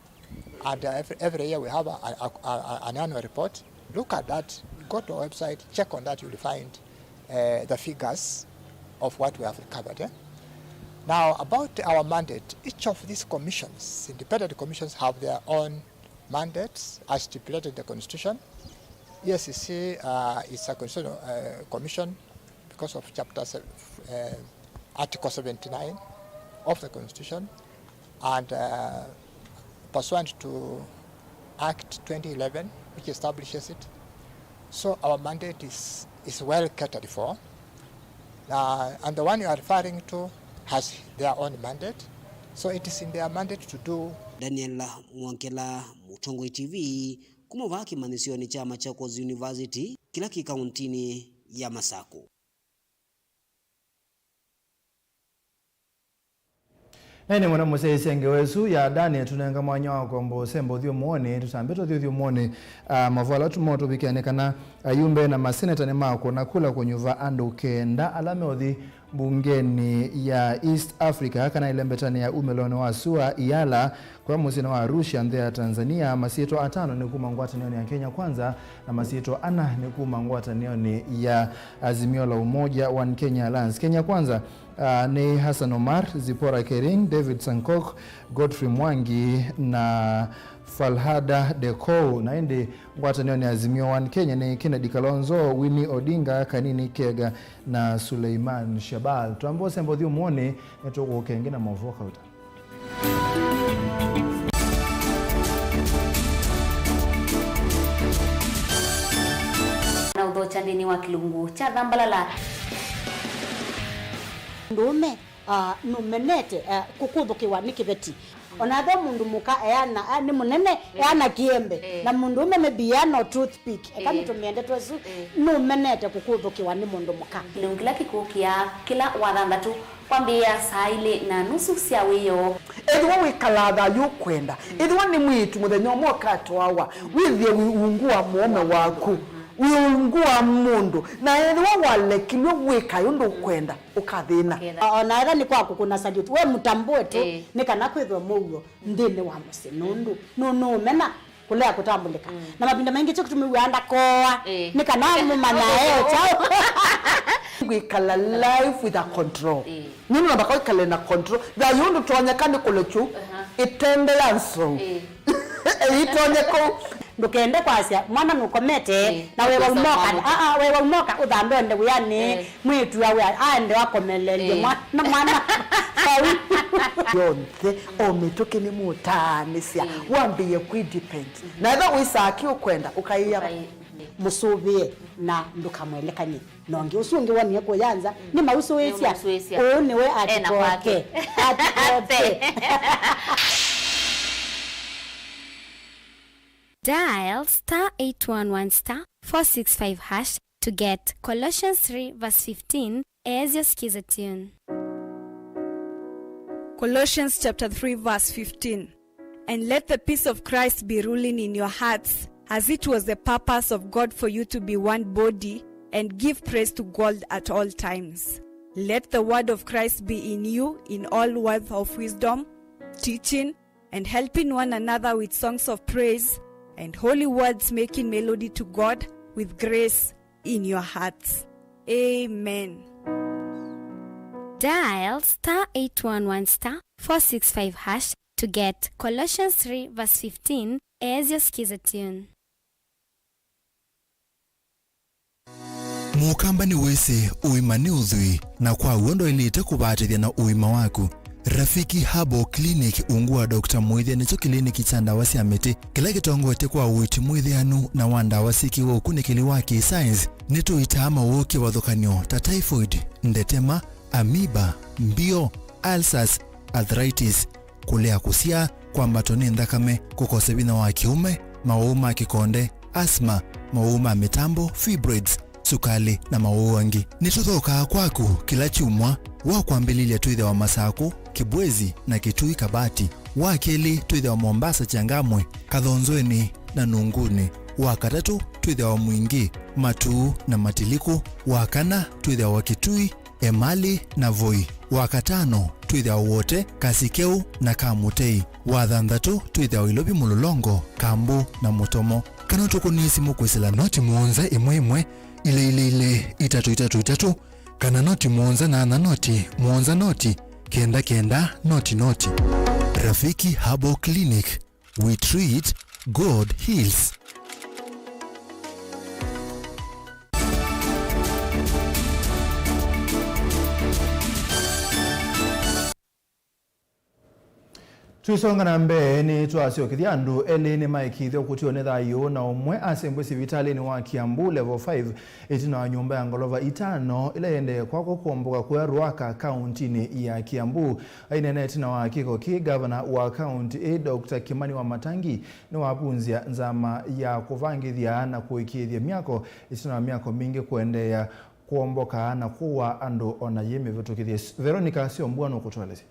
and uh, every, every year we have a, a, a, a, an annual report. Look at that, go to our website, check on that, you'll find uh, the figures of what we have recovered. Eh? Now, about our mandate, each of these commissions, independent commissions, have their own mandates as stipulated in the Constitution. E A C C uh, is a constitutional uh, commission because of chapter se- uh, article seventy-nine of the Constitution and uh, pursuant to Act twenty eleven, which establishes it. So our mandate is, is well catered for. Uh, and the one you are referring to has their own mandate. So it is in their mandate to do. Daniel Mwongela, Mũtongoi T V, kuma vaa kĩmanyĩsyonĩ kya Machakos University, kĩla kĩ kauntinĩ ya Masakũ. Na ĩndĩ mũno mũsyaĩĩsya ngewa ĩsu ya Daniel, tũnenga mwanya wa kwamba ũsemba ũthyũmũonĩ, tũtambĩte ũthyũmũonĩ, ah, mavũa ala tũmo tũvikĩa nĩ kana ayumbe na maseneta nĩmakũna kula kũnyuva andũ kenda ala meũthi mbungenĩ ya East Africa, kana ĩlembetanĩ ya umĩlonĩ wa sua, IALA, kwa mũsyĩnĩ wa Arusha, nthĩ ya Tanzania. Masyĩtwa atano nĩ kuma ngwatanĩonĩ ya Kenya Kwanza, na masyĩtwa ana nĩ kuma ngwatanĩonĩ ya Azimio la Umoja One Kenya Alliance. Kenya Kwanza, ah, nĩ Hassan Omar, Zipporah Kering, David Sankok, Godfrey Mwangi na Falhada Dekou, na ĩndĩ ngwatanĩonĩ ya Azimio One Kenya nĩ Kennedy Kalonzo, Winnie Odinga, Kanini Kega na Suleiman Shahbal. Twamba ũsemba ũthyũmũonĩ, nĩtũkũkengĩ na maũvoo kauta. Na ũthokya nthĩnĩ wa kĩlungu kya Thambalala. Mũndũũme, ah, nũmenete, ah, kũkũthũkĩwa nĩ kĩveti. Ona ethĩwa mũndũ mũka eana, ah, nĩ mũnene, eh, eana kĩembe. Eh. Na mũndũũme maybe eana o toothpick. Eka, eh, nĩtũmĩe ndeto ĩsu, eh, nũmenete kũkũthũkĩwa nĩ mũndũ mũka. Kĩlungu kĩla kĩkũkĩa kĩla Wathanthatũ kwambĩĩa saa ilĩ na nusu sya wĩoo. Ethĩwa wĩkalaa thayũ ũkwenda, ethĩwa nĩ mwĩĩtu mũthenya ũmwe ũkatwawa, wĩthĩe wĩ ungu wa mũũme waku, wĩ ungu wa mũndũ, na ethĩwa walekilw'e wĩkae ũndũ ũkwenda, ũkathĩna. Ũkethĩa. O na ethĩwa nĩ kwa kũkũna salute, we mũtambũe tu, ĩĩ, nĩ kana kwĩthwe mũuo nthĩnĩ wa mũsyĩ, nũndũ nũ- nũũmena kũlea kũtambũlĩka. Mm. Na mavinda maingĩ kyo kĩtũmĩw'aa ndakoa, ĩĩ, nĩ kana mũmanyae kyaũ. Kwĩkala life with a control. Ĩĩ. Nũndũ nambaka wĩkale na control. Thayũ ndũtonyeka nĩ kũlekyu, aha, ĩtende ya nzou. Ĩĩ. Ĩtonye kũu. Ndũkende kwasya mwana nũkomete, ĩĩ, na wewa ũkosa umoka, mwana. Aa, wewa umoka ũthambe ũende wĩanĩ, ĩĩ, mwĩĩtu awe aende akomelelye, ĩĩ, mwana, mwana vau. Yonthe, o mĩtũkĩ nĩmũtaanĩsya, ĩĩ, wambĩĩe kwĩ depend. Mhm. Na ethĩwa wĩsaa kĩ ũkwenda, ũkaĩa, ũkaĩ-, mũsũvĩe na ndũkamwelekany'e. Na ũngĩ ũsu ũngĩ wonie kũya nza, mm, nĩmausũĩsya. Nĩmausũĩsya. Ũũ nĩwe ena kwake. Atikoke. Atikoke. Dial star eight one one star four six five hash to get Colossians three verse fifteen as your skiza tune. Colossians chapter three verse fifteen. And let the peace of Christ be ruling in your hearts, as it was the purpose of God for you to be one body, and give praise to God at all times. Let the word of Christ be in you in all words of wisdom, teaching, and helping one another with songs of praise and holy words, making melody to God with grace in your hearts. Amen. Dial star eight one one star four six five hash to get Colossians three verse fifteen as your skiza tune. Mũkamba nĩwĩsĩ ũima nĩ ũthwii, na kwa w'o ndwaĩlĩte kũvatĩthya na ũima waku. Rafiki Herbal Clinic, ungu wa Doctor Mũĩthya, nĩkyo kĩliniki kya ndawa sya mĩtĩ kĩla kĩtongoetye kwa ũiiti mwĩthĩanu na wa ndawa syĩkĩwe ũkunĩkĩli wa kĩ-science. Nĩtũitaa mawũũ kĩvathũkany'o ta typhoid, ndetema, amoeba, mbio, ulcers, arthritis, kũlea kũsyaa, kwambatwa nĩ nthakame, kũkosa vinya wa kĩũme, mawũũ ma kĩkonde, asthma, mawũũ ma mĩtambo, fibroids, sukalĩ, na mawũũ angĩ. Nĩtũthokaa kwaku kĩla kyumwa. Wa kwambĩlĩlya twĩthĩawa Masakũ, Kĩbwezi, na Kitui Kabati. Wa kelĩ twĩthĩawa Mombasa, Changamwe, Kathonzweni, na Nunguni. Wa katatũ twĩthĩawa Mwingi, Matuu, na Matiliku. Wa kana twĩthĩawa Kitui, Emali, na Voi. Wa katano twĩthĩawa Wote, Kasikeu, na Kamutei. Wa thanthatũ twĩthĩawa Ilovi, Mũlolongo, Kambu, na Mũtomo. Kana ũtũkũnĩe simũ kwĩsĩla noti mũonza ĩmwe ĩmwe, ilĩ ilĩ ilĩ, itatũ itatũ itatũ, kana noti mũonza nyanya noti mũonza noti kenda kenda noti noti. Rafiki Herbal Clinic, we treat, God heals. Tũisonga na mbee, nĩtwasyokethya andũ elĩ nĩmaĩkĩĩthya kũtiwa nĩ thayũ na ũmwe asembwe sivitalĩnĩ wa Kiambu Level five ĩtina wa nyũmba ya ngolova itano ĩla ĩendee kwakwa kũomboka kũya Ruaka, kaũntinĩ ya Kiambu. Aineena ĩtina wa kĩko kĩĩ, ngavana wa kaũnti ĩĩ, Doctor Kimani Wamatangi, nĩwavunzya nzama ya kũvangĩthya na kũĩkĩĩthya myako ĩtina wa myako mingĩ kũendeea kũomboka na kũũa andũ o na yĩ mĩvĩtũkĩthye. Veronica Syombua nũkũtũelesya.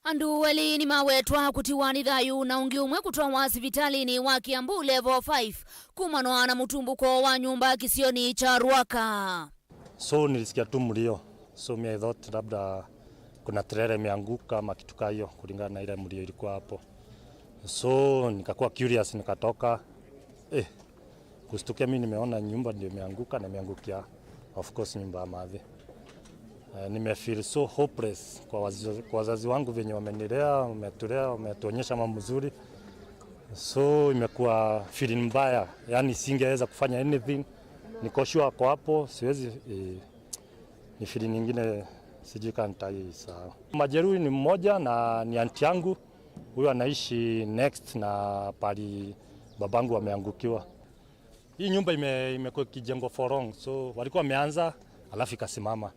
Andũ elĩ nĩmawetwa kũtiwa nĩ thayũ na ũngĩ ũmwe kũtwawa sivitalĩnĩ wa Kiambu Level five kumanwa na mũtumbũko wa nyũmba kĩsionĩ kya Ruaka. So nilisikia tu mlio. So mi I thought labda kuna trailer imeanguka ama kitu kaa hiyo, kulingana na ile mlio ilikuwa hapo. So nikakuwa curious, nikatoka. Eh, kustukia mi nimeona nyumba ndio imeanguka na imeangukia, of course, nyumba ya mathi. Eh, nimefeel so hopeless kwa wazazi, kwa wazazi wangu venye wamenilea, wametulea, wametuonyesha mambo mzuri. So imekuwa feeling mbaya, yani singeweza kufanya anything. Niko sure ako hapo, siwezi, eh, ni feeling nyingine, sijui kama nitaisahau. Majeruhi ni mmoja na ni aunti yangu, huyo anaishi next na pali babangu ameangukiwa. Hii nyumba ime-, imekuwa ikijengwa for long, so walikuwa wameanza alafu ikasimama,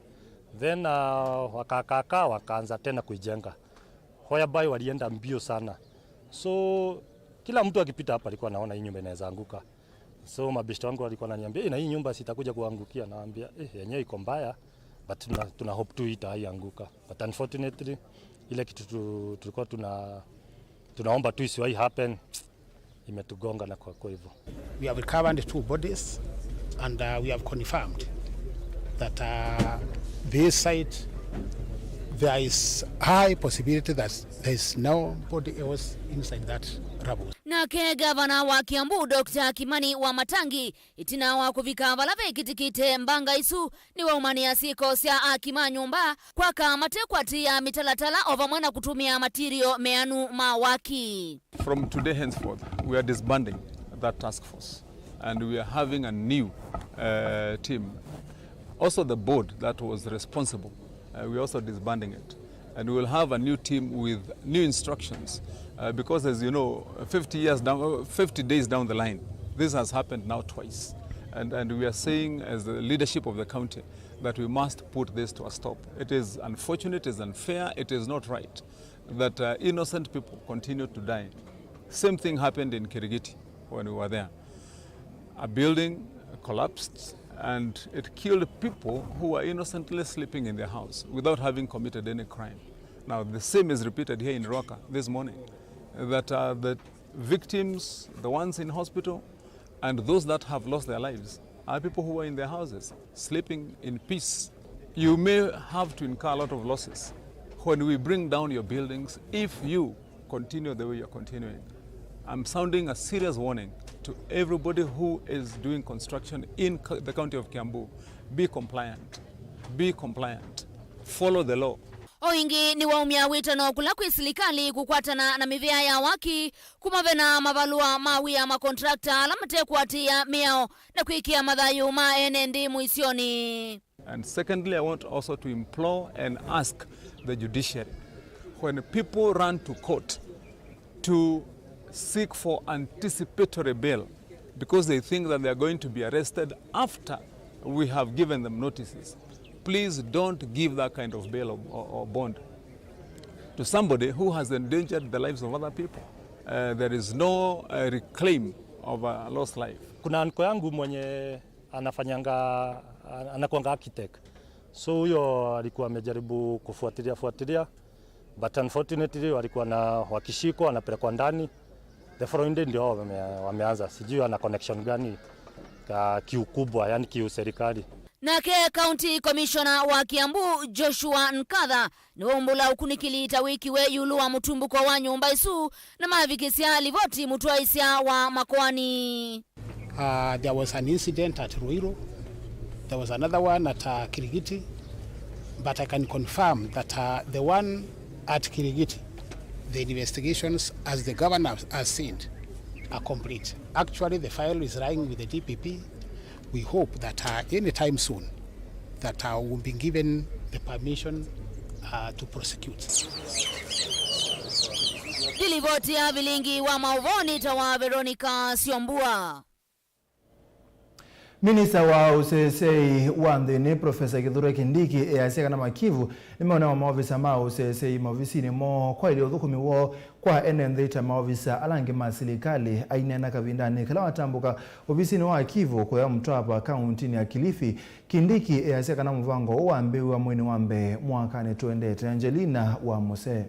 then uh, wakakaakaa wakaanza tena kuijenga, whereby walienda mbio sana, so kila mtu akipita hapa alikuwa anaona hii nyumba inaweza anguka. So mabeshte wangu walikuwa wananiambia, "Eh, na hii nyumba sitakuja kuangukia?" Naambia, "Eh, yenyewe iko mbaya, but tuna, tuna hope tu itaianguka." But unfortunately, ile kitu tu, tulikuwa tuna, tunaomba tu isiwahi happen, imetugonga na kwa, kwa hivyo. We have recovered two bodies and uh, we have confirmed that uh, this site, there is high possibility that there is nobody else inside that rubble. Nake gavana wa Kiambu, Doctor Kimani Wamatangi, ĩtina wa kũvika vala vekĩtĩkĩte mbanga isu, nĩwaumanĩa syĩko sya aki ma nyũmba kwaka matekwatĩĩa mĩtalatala o vamwe na kũtũmĩa matirio meanu ma waki. From today henceforth, we are disbanding that task force and we are having a new uh, team. Also the board that was responsible, uh, we are also disbanding it. And we will have a new team with new instructions, uh, because, as you know, fifty years down, uh, fifty days down the line, this has happened now twice. And, and we are saying, as the leadership of the county, that we must put this to a stop. It is unfortunate, it is unfair, it is not right that uh, innocent people continue to die. Same thing happened in Kirigiti. When we were there, a building collapsed and it killed people who were innocently sleeping in their house without having committed any crime. Now, the same is repeated here in Ruaka this morning, that, uh, the victims, the ones in hospital, and those that have lost their lives are people who were in their houses, sleeping in peace. You may have to incur a lot of losses when we bring down your buildings if you continue the way you're continuing. I'm sounding a serious warning to everybody who is doing construction in co-, the county of Kiambu. Be compliant. Be compliant. Follow the law. O ĩngĩ nĩwaumya wĩtano kũla kwĩ silikalĩ kũkwatana na mĩvĩa ya waki, kũmavena mavalũa ma wĩa makontrakta ala matekwatĩĩa mĩao na kwĩkĩa mathayũ ma ene nthĩ mũisyonĩ. And secondly, I want also to implore and ask the judiciary, when people run to court to seek for anticipatory bail because they think that they are going to be arrested after we have given them notices, please don't give that kind of bail or, or, or bond to somebody who has endangered the lives of other people. Uh, there is no, uh, reclaim of a lost life. Kuna uncle yangu mwenye anafanyanga, anakuanga architect. So huyo alikuwa amejaribu kufuatilia, fuatilia, but unfortunately walikuwa na, wakishikwa, wanapelekwa ndani. The following day ndio wame-, wameanza. Sijui ana connection gani ka kiukubwa, yani kiuserikali. Nake County Commissioner wa Kiambu, Joshua Nkatha, nĩwaumbũla ũkunĩkĩli ta wĩkiwe ĩũlũ wa mũtumbũko wa nyũmba isu, na mavikĩsya livoti mũtwaĩsya wa makoani. Uh, there was an incident at Ruiru. There was another one at, uh, Kirigiti. But I can confirm that, uh, the one at Kirigiti, the investigations, as the governor has said, are complete. Actually, the file is lying with the D P P. We hope that, uh, anytime soon, that, uh, we'll be given the permission, uh, to prosecute. Nĩ livoti ya vilingi wa maũvoo nĩ ta wa Veronica Syombua. Minista wa ũseseĩ wa nthĩnĩ, Profesa Kithure Kindiki, easya kana makivu nĩmeũnewa maovisa ma ũseseĩ maovisinĩ moo kwaĩlya ũthũkũmi woo kwa ene nthĩ ta maovisa ala angĩ ma silikalĩ. Aineena kavindanĩ kala watambũka ovisinĩ wa Kivu kũya Mtwapa, kauntinĩ ya Kilifi, Kindiki easya kana mũvango ũũ wambĩĩw'a mweinĩ wa mbee mwakanĩ tũendete. Angelina wa Mũsee.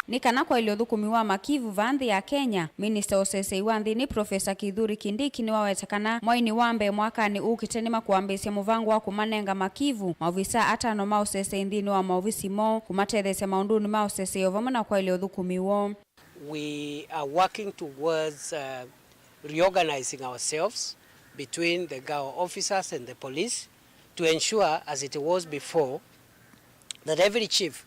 Nĩ kana kwaĩlya ũthũkũmi wa makivu vaa nthĩ ya Kenya, minista wa ũseseĩ wa nthĩnĩ, Profesa Kithure Kindiki, nĩwaweta kana mwainĩ wa mbee mwakanĩ ũkĩte nĩmakũambĩĩsya mũvango wa kũmanenga makivu maovisaa atano ma ũseseĩ nthĩnĩ wa maovisi moo, kũmatetheesya maũndũnĩ ma ũseseĩ o vamwe na kwaĩlya ũthũkũmi woo. We are working towards, uh, reorganizing ourselves between the Ngao officers and the police to ensure, as it was before, that every chief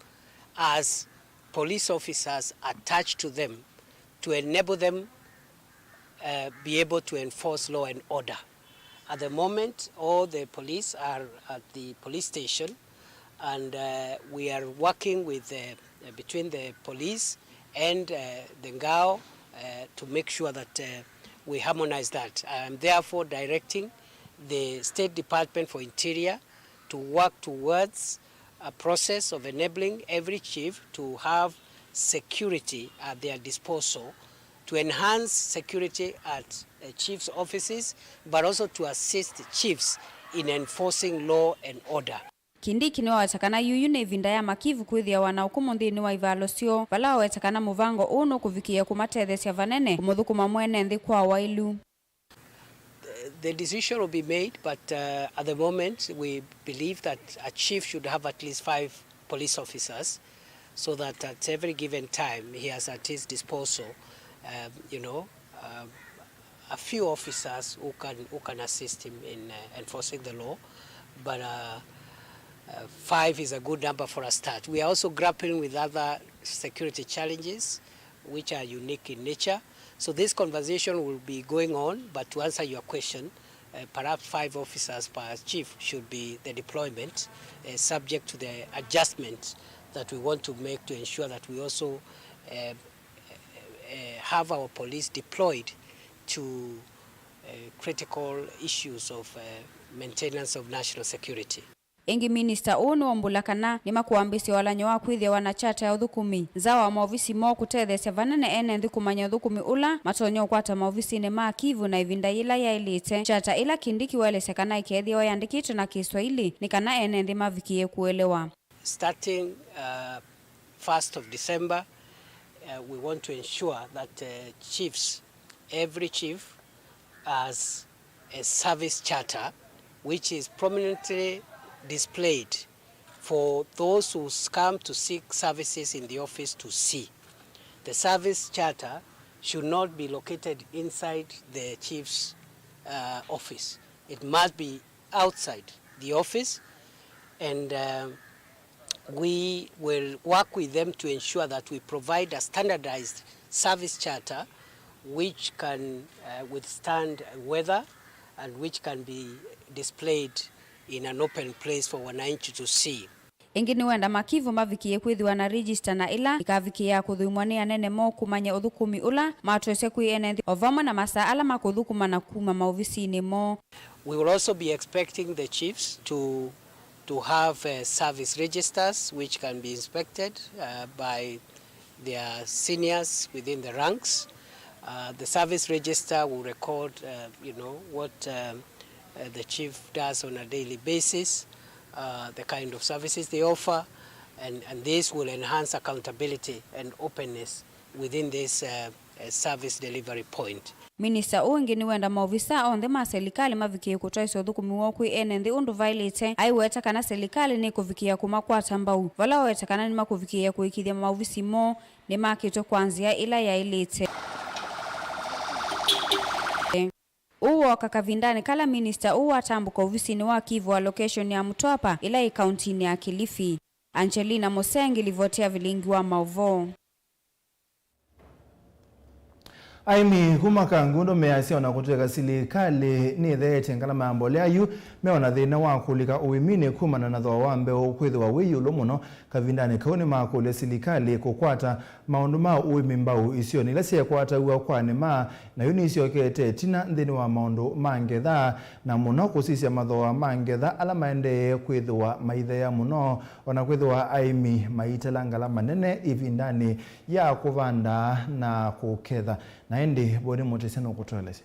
has police officers attached to them to enable them, uh, be able to enforce law and order. At the moment, all the police are at the police station, and, uh, we are working with the, uh, between the police and, uh, the Ngao, uh, to make sure that, uh, we harmonize that. I am therefore directing the State Department for Interior to work towards a process of enabling every chief to have security at their disposal, to enhance security at, uh, chiefs' offices, but also to assist chiefs in enforcing law and order. Kindiki nĩwaweta kana yuyu nĩ ĩvinda ya makivu kwĩthĩawa na ũkũmũ nthĩnĩ wa ivalo syoo, vala waweta kana mũvango ũũ nũkũvikĩĩa kũmatetheesya vanene kũmũthũkũma mwene nthĩ kwa waĩlu. The decision will be made, but, uh, at the moment we believe that a chief should have at least five police officers, so that at every given time he has at his disposal, um, you know, um, a few officers who can, who can assist him in, uh, enforcing the law. But, uh, uh, five is a good number for a start. We are also grappling with other security challenges which are unique in nature. So this conversation will be going on, but to answer your question, uh, perhaps five officers per chief should be the deployment, uh, subject to the adjustment that we want to make to ensure that we also, uh, uh, have our police deployed to, uh, critical issues of, uh, maintenance of national security. Ĩngĩ, minista ũũ nĩwaumbũla kana nĩmakũambĩĩsya ũalan'yo wa kwĩthĩawa na kyata ya ũthũkũmi nza wa maovisi moo kũtetheesya vanene ene nthĩ kũmanya ũthũkũmi ũla matonya ũkwata maovisinĩ ma Kivu na ĩvinda yĩla yaĩlĩte. Kyata ĩla Kindiki waelesya kana ĩkeethĩawa yandĩkĩtwe na Kĩswaili nĩ kana ene nthĩ mavikĩĩe kũelewa. Starting, uh, first of December, uh, we want to ensure that, uh, chiefs, every chief has a service charter which is prominently displayed for those who s-, come to seek services in the office to see. The service charter should not be located inside the chief's, uh, office. It must be outside the office, and, um, we will work with them to ensure that we provide a standardized service charter which can, uh, withstand weather and which can be displayed in an open place for wananchi to see. Ĩngĩ, nĩwenda ma Kivu mavikĩĩe kwĩthĩwa na register na ĩla ĩkavikĩĩa kũthũimwa nĩ anene moo kũmanya ũthũkũmi ũla matwesya kwĩ ene nthĩ, o vamwe na masaa ala makũthũkũma na kuma maovisinĩ moo. We will also be expecting the chiefs to, to have, uh, service registers which can be inspected, uh, by their seniors within the ranks. Uh, the service register will record, uh, you know, what, um, uh, the chief does on a daily basis, uh, the kind of services they offer, and, and this will enhance accountability and openness within this, uh, uh, service delivery point. Minista ũũ ĩngĩ nĩwenda maovisa onthe ma selikalĩ mavikĩĩe kũtwaĩsya ũthũkũmi woo kwĩ ene nthĩ ũndũ vaĩlĩte, aiweta kana selikalĩ nĩkũvikĩĩa kũmakwata mbau vala waweta kana nĩmakũvikĩĩa kũĩkĩĩthya maovisi moo nĩmakĩtwe kwa nzĩa ĩla yaĩlĩte. Ũũ wooka kavindanĩ kala minista ũũ watambũka ovisinĩ wa Kivu wa location ya Mtwapa ĩla ĩ kauntinĩ ya Kilifi. Angelina Musengi, livoti ya Vilingi wa Mauvoo. Aĩmi kuma Kangundo measya ona kũtw'ĩka silikalĩ nĩtheetye ngalama ya mbolea yu, meona thĩna wa kũlika ũĩminĩ kumana na thooa wa mbeũ kwĩthĩwa wĩ ĩũlũ mũno. Kavindanĩ kau nĩmakũlya silikalĩ kũkwata maũndũ ma ũĩmi mbau isionĩ ila syekwataw'a kwa nĩma, na yu nĩsyokete ĩtina nthĩnĩ wa maũndũ ma ngetha, na mũno kũsisya mathooa ma ngetha ala maendee kwĩthĩwa maitheea mũno, o na kwĩthĩwa aĩmi maitela ngalama nene ĩvindanĩ ya kũvanda na kũketha. Na ĩndĩ Boni Mũtĩsya nũkũtũelesya.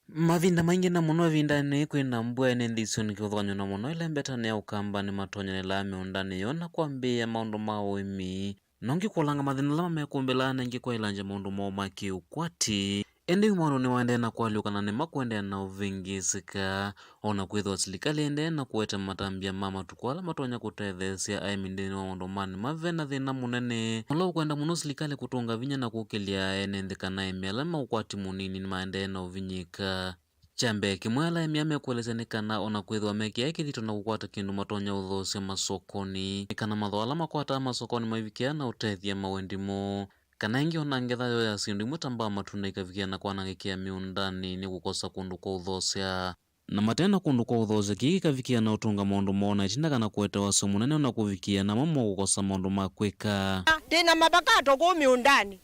Mavinda maingĩ, na mũno ĩvindanĩ kwĩ na mbua, ene nthĩ isionĩ kĩvathũkany'o na mũno ĩla ĩmbetanĩ ya Ũkamba nĩmatonyanĩlaa mĩũndanĩ yoo na kwambĩĩa maũndũ ma ũĩmi. Na ũngĩ kũlanga mathĩna ala mamekũmbĩlaa na ĩngĩ kwaĩlangya maũndũ moo ma kĩũkwati. Ĩndĩ yu maũndũ nĩwaendee na kũalyũka na nĩmakũendeea na ũvĩngĩĩsĩka, o na kwĩthĩwa silikalĩ ĩendee na kũete matambya ma matukũ ala matonya kũtetheesya aĩmi nthĩnĩ wa maũndũ ma nĩma ve na thĩna mũnene. Ũla ũkwenda mũno silikalĩ kũtũnga vinya na kũkĩlya ene nthĩ kana aĩmi ala me ũkwati mũnini nĩmaendee na ũvinyĩĩka. Kya mbee, kĩmwe ala aĩmi aa mekũelesya nĩ kana o na kwĩthĩwa mekĩaa kĩthito na kũkwata kĩndũ matonya ũthoosya masokonĩ, nĩ kana mathooa ala makwataa masokonĩ maivikĩaa na ũtethya mawendi moo. Kana ĩngĩ, o na ngetha yoo ya syĩndũ imwe ta mbaa, matunda, ikavikĩa na kwanangĩkĩa mĩũndanĩ nĩ kũkosa kũndũ kwa ũthoosya. Na mate na kũndũ kwa ũthoosya, kĩĩ kĩkavikĩa na ũtũnga maũndũ moo na ĩtina kana kũete wasyo mũnene o na kũvikĩa na amwe moo kũkosa maũndũ ma kwĩka. Twĩ na mavakato kũu mĩũndanĩ.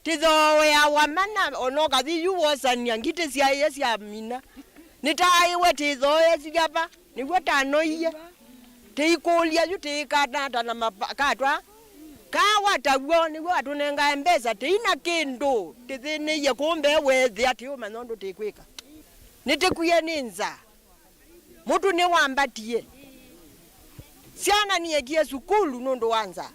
Tĩthooeawa mana, o na ũkathi yu wosany'a ngitĩ syaĩe syamina. Nĩtaaĩwe tĩthooesye ava, nĩw'o tanoie. Tĩikũlya yu tĩikana ata na mavakato aa. Kaa wataw'o nĩw'o atũnengae mbesa, tĩi na kĩndũ, tĩthĩnĩie kũu mbee weethĩa tĩũmanya ũndũ tĩkwĩka. Nĩtĩkwie nĩ nzaa. Mũtu nĩwambatie. Syana niekie sukulu nũndũ wa nzaa.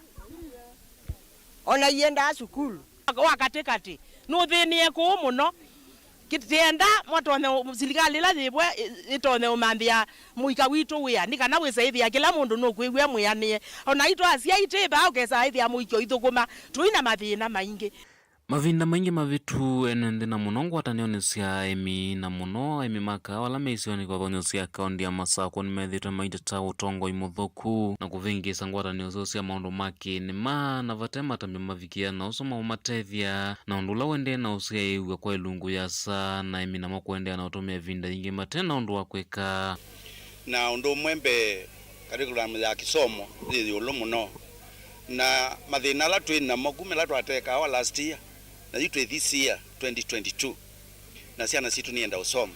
O na iendaa sukulu. Wa katĩkatĩ nũthĩnĩe kũũ mũno. Kĩ-, tĩenda mwatonye ũ-, silikalĩ ĩla yĩvo ĩ-, ĩtonye ũmanthĩa mũika witũ wĩa, nĩ kana wĩse ĩthĩa kĩla mũndũ nũkwĩw'a mwĩanĩe. O naitũ asyai twĩ vaa, ũkesa ĩthĩa mũikyo ithũkũma, tũi na mathĩna maingĩ. Mavinda maingĩ mavĩtu, ene nthĩ na mũno ngwatanĩonĩ sya aĩmi, na mũno aĩmi ma kaawa ala me isionĩ kĩvathũkany'o sya kaũntĩ ya Masakũ, nĩmethĩĩtwe maiteta ũtongoi mũthũku na kũvĩngĩĩsa ngwatanĩo syoo sya maũndũ ma kĩnĩma, na vate matambya mavikĩa na ũsu maũmatethya, na ũndũ ũla ũendee na ũsyaĩĩw'a kwa ĩlungu yasa, na aĩmi namo kũendeea na ũtũmĩa ĩvinda yingĩ mate na ũndũ wa kwĩka. Na ũndũ ũmwe mbee, curriculum ya kĩsomo yĩ ĩũlũ mũno, na mathĩna ala twĩ namo kuma ĩla twatee kaawa last year, na yu twĩ this year, twenty twenty-two, na syana sitũ nienda ũsoma.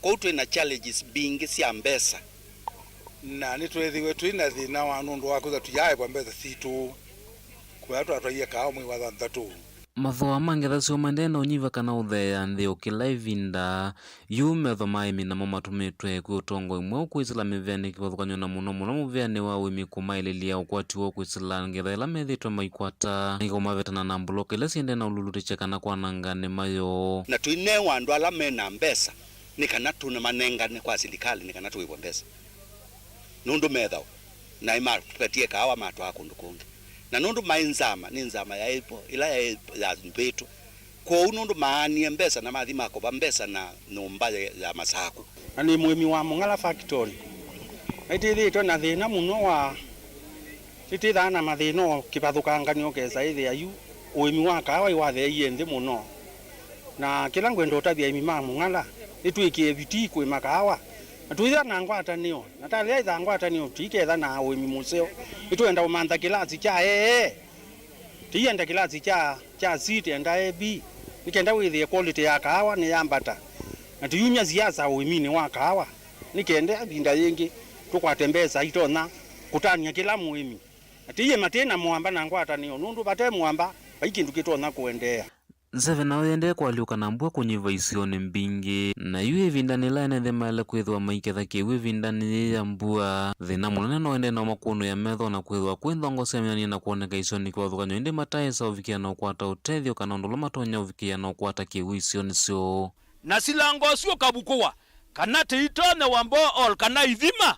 Kwoou twĩ na challenges mbingĩ sya mbesa. Na nĩtweethĩiwe twĩ na thĩna wa nũndũ wa kwĩthwa tũyaaĩvwa mbesa sitũ kũya twatwaie kaawa mwei wa thanthatũ. Mathooa ma ngetha syoo maendee na ũnyivya kana ũtheea nthĩ o kĩla ĩvinda. Yu metho ma aĩmi namo matũmĩtwe kwĩ ũtongoi mweũ kwĩsĩla mĩvĩanĩ kĩvathũkany'o na mũno mũno mũvĩanĩ wa ũĩmi kũmaĩlĩlya ũkwati woo kwĩsĩla ngetha ĩla methĩĩtwe maikwata, na ikaũmavetana na mbuloka ila siendee na ũlulutĩkya kana kwananga nĩma yoo. Na tũinewa andũ ala me na mbesa nĩ kana tũmanengane kwa silikalĩ nĩ kana tũĩvwe mbesa. Nũndũ methao naĩ mapatie kaawa matwaa kũndũ kũngĩ. Na nũndũ maĩ nzama, nĩ nzama yaĩ vo, ĩla yaĩ yavĩtwe. Kwoou nũndũ maanie mbesa na mathi makova mbesa na nyũmba ya, ya Masaku. Na nĩ mũĩmi wa Mũng'ala Factory. Nĩtwĩthĩĩtwe na thĩna mũno wa, nĩtwĩthaa na mathĩna o kĩvathũkanganyo ũkesa ĩthĩa yu ũĩmi wa kaawa ĩwatheeie nthĩ mũno. Na kĩla ngwenda ũtavya aĩmi ma Mũng'ala, nĩtwĩkĩe vitii kũĩma kaawa. Na twĩthĩa na ngwatanĩo, na talea ĩtha ngwatanĩo, tũiketha na ũĩmi mũseo. Nĩtwenda ũmantha kĩlasi kya A A. Tũienda kĩlasi kya, kya C, tũenda A B. Nĩ kenda wĩthĩe quality ya kaawa nĩyambata. Na tũyumya siasa ũĩminĩ wa kaawa. Nĩ kenda ĩvinda yĩngĩ tũkwate mbesa itonya kũtany'a kĩla mũĩmi. Na tũiĩma twĩ na mũamba na ngwatanĩo, nũndũ vate mũamba, vai kĩndũ kĩtonya kũendeea. Nzeve nayo yendee kũalyũka na mbua kũnyiva isionĩ mbingĩ, na yu ĩvindanĩ yĩla ene nthĩ maĩle kwĩthĩwa maiketha kĩw'ũ ĩvindanĩ yĩĩ ya mbua. Thĩna mũnene no ende nao makũnũĩa metho na kwĩthĩwa kwĩ nthongo syamenyanie na kwoneka isionĩ kĩvathũkany'o, ĩndĩ mataĩsa ũvikĩa na ũkwata ũtethyo kana ũndũ ũla matonya ũvikĩa na ũkwata kĩw'ũ isionĩ syoo. Na silango ũsu ũkavukũwa, kana tĩitonya wa borehole kana ithima,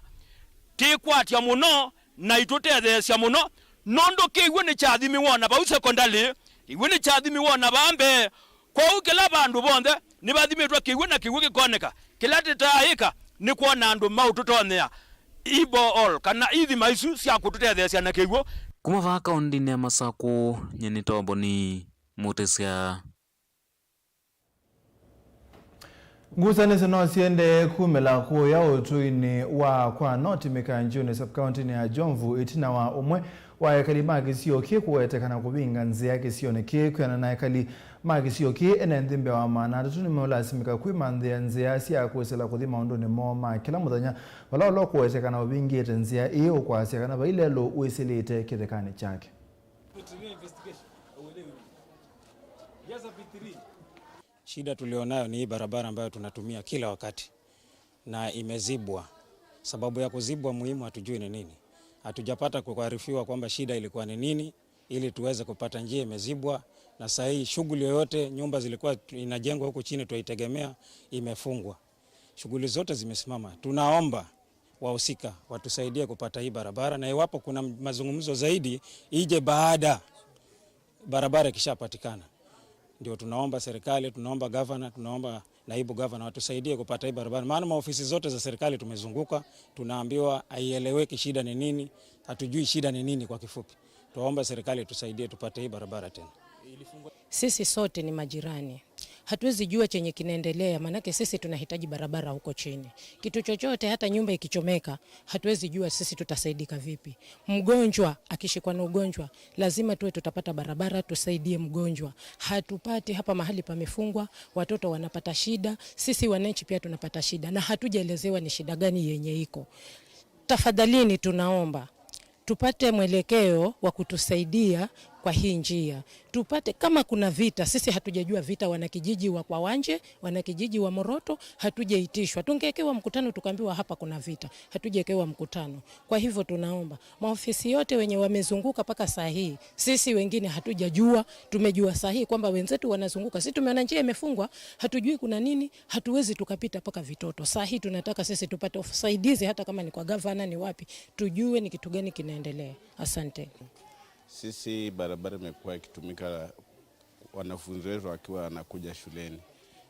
tĩkwatya mũno na itũtetheesya mũno, nũndũ kĩw'ũ nĩkyathimiwe o na vau sekondalĩ, kĩw'ũ nĩkyathimiwe o na vaa mbee. Kwoou kĩla vandũ vonthe nĩvathimĩtwe kĩw'ũ, na kĩw'ũ kĩkoneka. Kĩla tĩtaaĩka nĩ kwona andũ maũtũtonyea i borehole kana ithima isu sya kũtũtetheesya na kĩw'ũ. Kuma vaa kaũndĩnĩ ya Masakũ, nyie nĩ Toboni Mũtĩsya. Ngusanĩsyo no siendee kumĩla kũya ũtũinĩ wa kwa Noti Mĩkanjũnĩ, sub-county-nĩ ya Jomvu, ĩtina wa ũmwe wa ekali ma kĩsio kĩĩ kũwetekana kũvinga nzĩa kĩsionĩ kĩĩ. Kwĩanana na ekali ma kĩsio kĩĩ, ene nthĩ mbee wa maana atatũ nĩmeũlasimĩka kwĩmanthĩa nzĩa sya kwĩsĩla kũthi maũndũnĩ moo ma kĩla mũthenya, vala ũla ũkũwetekana ũvingĩte nzĩa ĩĩ ũkwasya kana vai lelũ wĩsĩlĩte kĩthekanĩ kyake. Shida tulionayo ni hii barabara ambayo tunatumia kila wakati na imezibwa. Sababu ya kuzibwa muhimu hatujui ni nini. Hatujapata kuarifiwa kwamba shida ilikuwa ni nini ili tuweze kupata njia imezibwa, na saa hii shughuli yoyote, nyumba zilikuwa inajengwa huku chini tunaitegemea, imefungwa. Shughuli zote zimesimama. Tunaomba wahusika watusaidie kupata hii barabara, na iwapo kuna mazungumzo zaidi, ije baada barabara ikishapatikana. Ndio tunaomba serikali, tunaomba gavana, tunaomba naibu gavana watusaidie kupata hii barabara, maana maofisi zote za serikali tumezunguka, tunaambiwa haieleweki shida ni nini, hatujui shida ni nini kwa kifupi. Tunaomba serikali tusaidie tupate hii barabara tena. Sisi sote ni majirani. Hatuwezi jua chenye kinaendelea, maanake sisi tunahitaji barabara huko chini. Kitu chochote, hata nyumba ikichomeka, hatuwezi jua sisi tutasaidika vipi. Mgonjwa akishikwa na ugonjwa, lazima tuwe tutapata barabara tusaidie mgonjwa. Hatupati hapa mahali pamefungwa, watoto wanapata shida, sisi wananchi pia tunapata shida, na hatujaelezewa ni shida gani yenye iko. Tafadhalini tunaomba tupate mwelekeo wa kutusaidia kwa hii njia. Tupate, kama kuna vita, sisi hatujajua vita, wanakijiji wa Kwawanje, wanakijiji wa Moroto, hatujaitishwa. Tungekewa mkutano tukaambiwa hapa kuna vita, hatujakewa mkutano. Kwa hivyo tunaomba maofisi yote wenye wamezunguka mpaka saa hii, sisi wengine hatujajua, tumejua saa hii kwamba wenzetu wanazunguka. Sisi tumeona njia imefungwa, hatujui kuna nini, hatuwezi tukapita mpaka Vitoto. Saa hii tunataka sisi tupate usaidizi, hata kama ni kwa gavana, ni wapi, tujue ni kitu gani kinaendelea. Asante. Sisi barabara imekuwa ikitumika wanafunzi wetu wakiwa wanakuja shuleni.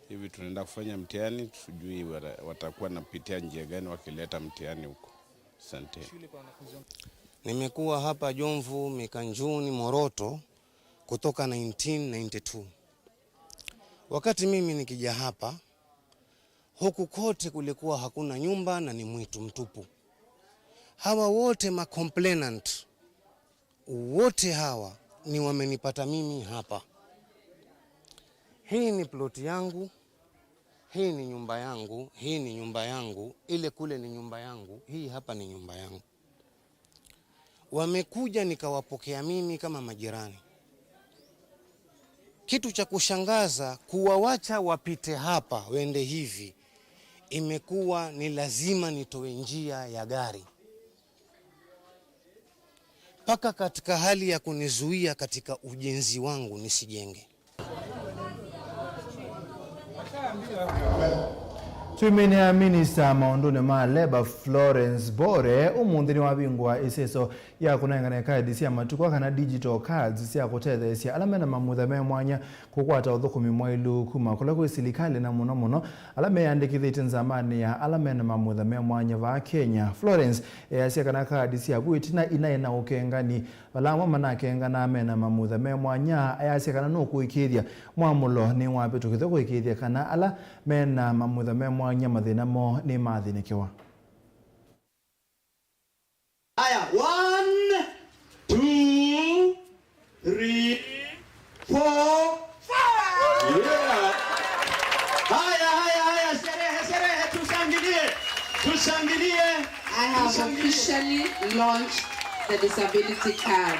Hivi tunaenda kufanya mtihani, sijui wata-, watakuwa napitia njia gani wakileta mtihani huko. Asante. Nimekuwa hapa Jomvu, Mikanjuni, Moroto kutoka nineteen ninety-two. Wakati mimi nikija hapa, huku kote kulikuwa hakuna nyumba na ni mwitu mtupu. Hawa wote ma complainant, wote hawa ni wamenipata mimi hapa. Hii ni plot yangu. "Hii ni nyumba yangu, hii ni nyumba yangu, ile kule ni nyumba yangu, hii hapa ni nyumba yangu." Wamekuja, nikawapokea mimi kama majirani. Kitu cha kushangaza, kuwawacha wapite hapa wende hivi, imekuwa ni lazima nitoe njia ya gari, mpaka katika hali ya kunizuia katika ujenzi wangu nisijenge. Twĩmĩnĩa minista maũndũnĩ ma Labour, Florence Bore, ũmũnthĩ nĩwavingũa ĩseso ya kũnengane kadi sya matukũ kana digital cards sya kũtetheesya ala mena mamutha me mwanya kũkwata ũthũkũmi mwaĩlu kuma kũla kwĩ silikalĩ, na mũno mũno ala meyandĩkĩthĩtye nzamanĩ ya ala mena mamutha me mwanya vaa Kenya. Florence easya kana kadi syaku ĩtina inaĩ na ũkengani, vala amwe manakenganaa mena mamutha me mwanya. Ayasya kana nũkũĩkĩĩthya mwamũlo nĩwavĩtũkĩthw'a kũĩkĩĩthya kana ala mena mamutha me mwanya mathĩna moo nĩmathĩnĩkĩwa. Aya, one, two, three, four, five. Yeah. Haya, haya, haya, sherehe, sherehe, tushangilie. Tushangilie. I have Tushangilie. Officially launched the disability card.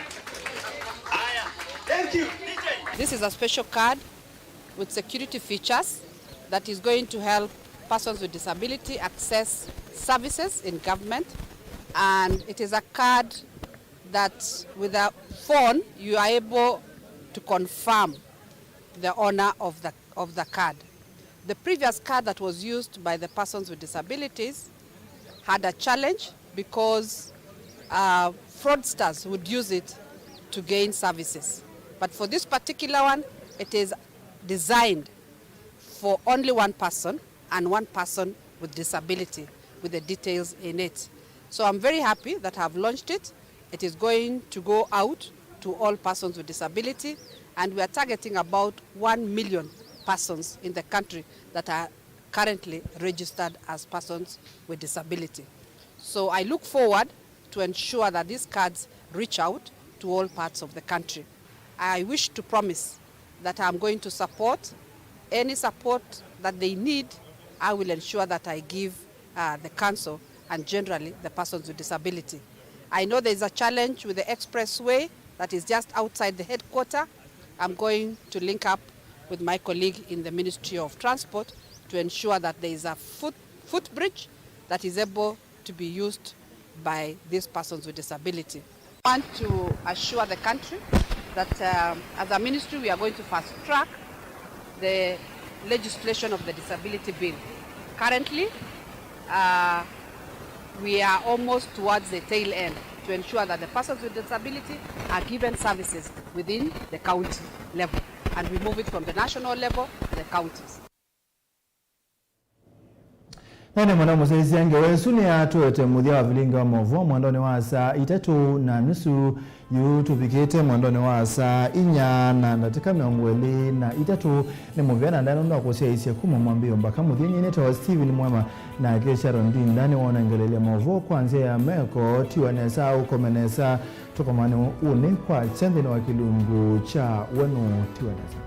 Haya. Thank you. D J. This is a special card with security features that is going to help persons with disability access services in government, and it is a card that with a phone you are able to confirm the owner of the, of the card. The previous card that was used by the persons with disabilities had a challenge because, uh, fraudsters would use it to gain services. But for this particular one, it is designed for only one person and one person with disability with the details in it. So I'm very happy that I've launched it. It is going to go out to all persons with disability, and we are targeting about one million persons in the country that are currently registered as persons with disability. So I look forward to ensure that these cards reach out to all parts of the country. I wish to promise that I'm going to support any support that they need. I will ensure that I give, uh, the council and generally the persons with disability. I know there is a challenge with the expressway that is just outside the headquarter. I'm going to link up with my colleague in the Ministry of Transport to ensure that there is a foot, footbridge that is able to be used by these persons with disability. I want to assure the country that, um, as a ministry, we are going to fast track the legislation of the disability bill. Currently, uh, we are almost towards the tail end to ensure that the persons with disability are given services within the county level, and we move it from the national level to the counties. Na nĩ mũno mũsyaĩĩsya ngewa ĩsu nĩyatũete mũthya wa vilingi wa maũvoo mwendonĩ wa saa itatũ na nusu. Yu tũvikĩte mwendonĩ wa saa inya na ndatĩka mĩongo ĩlĩ na itatũ. Nĩ mũvea na ndaĩa nũndũ wa kũsyaĩĩsya kuma mwambĩĩo mbaka mũthya. Nyie nĩtawa Steven Mwema, nake Sharon Ndinda nĩwonengeleelya maũvoo kwa nzĩa ya meko. Tiwa nesa, ũkome nesa, tũkomane ũnĩ kwakya nthĩnĩ wa kĩlungu kya Wenu. Tiwa nesa.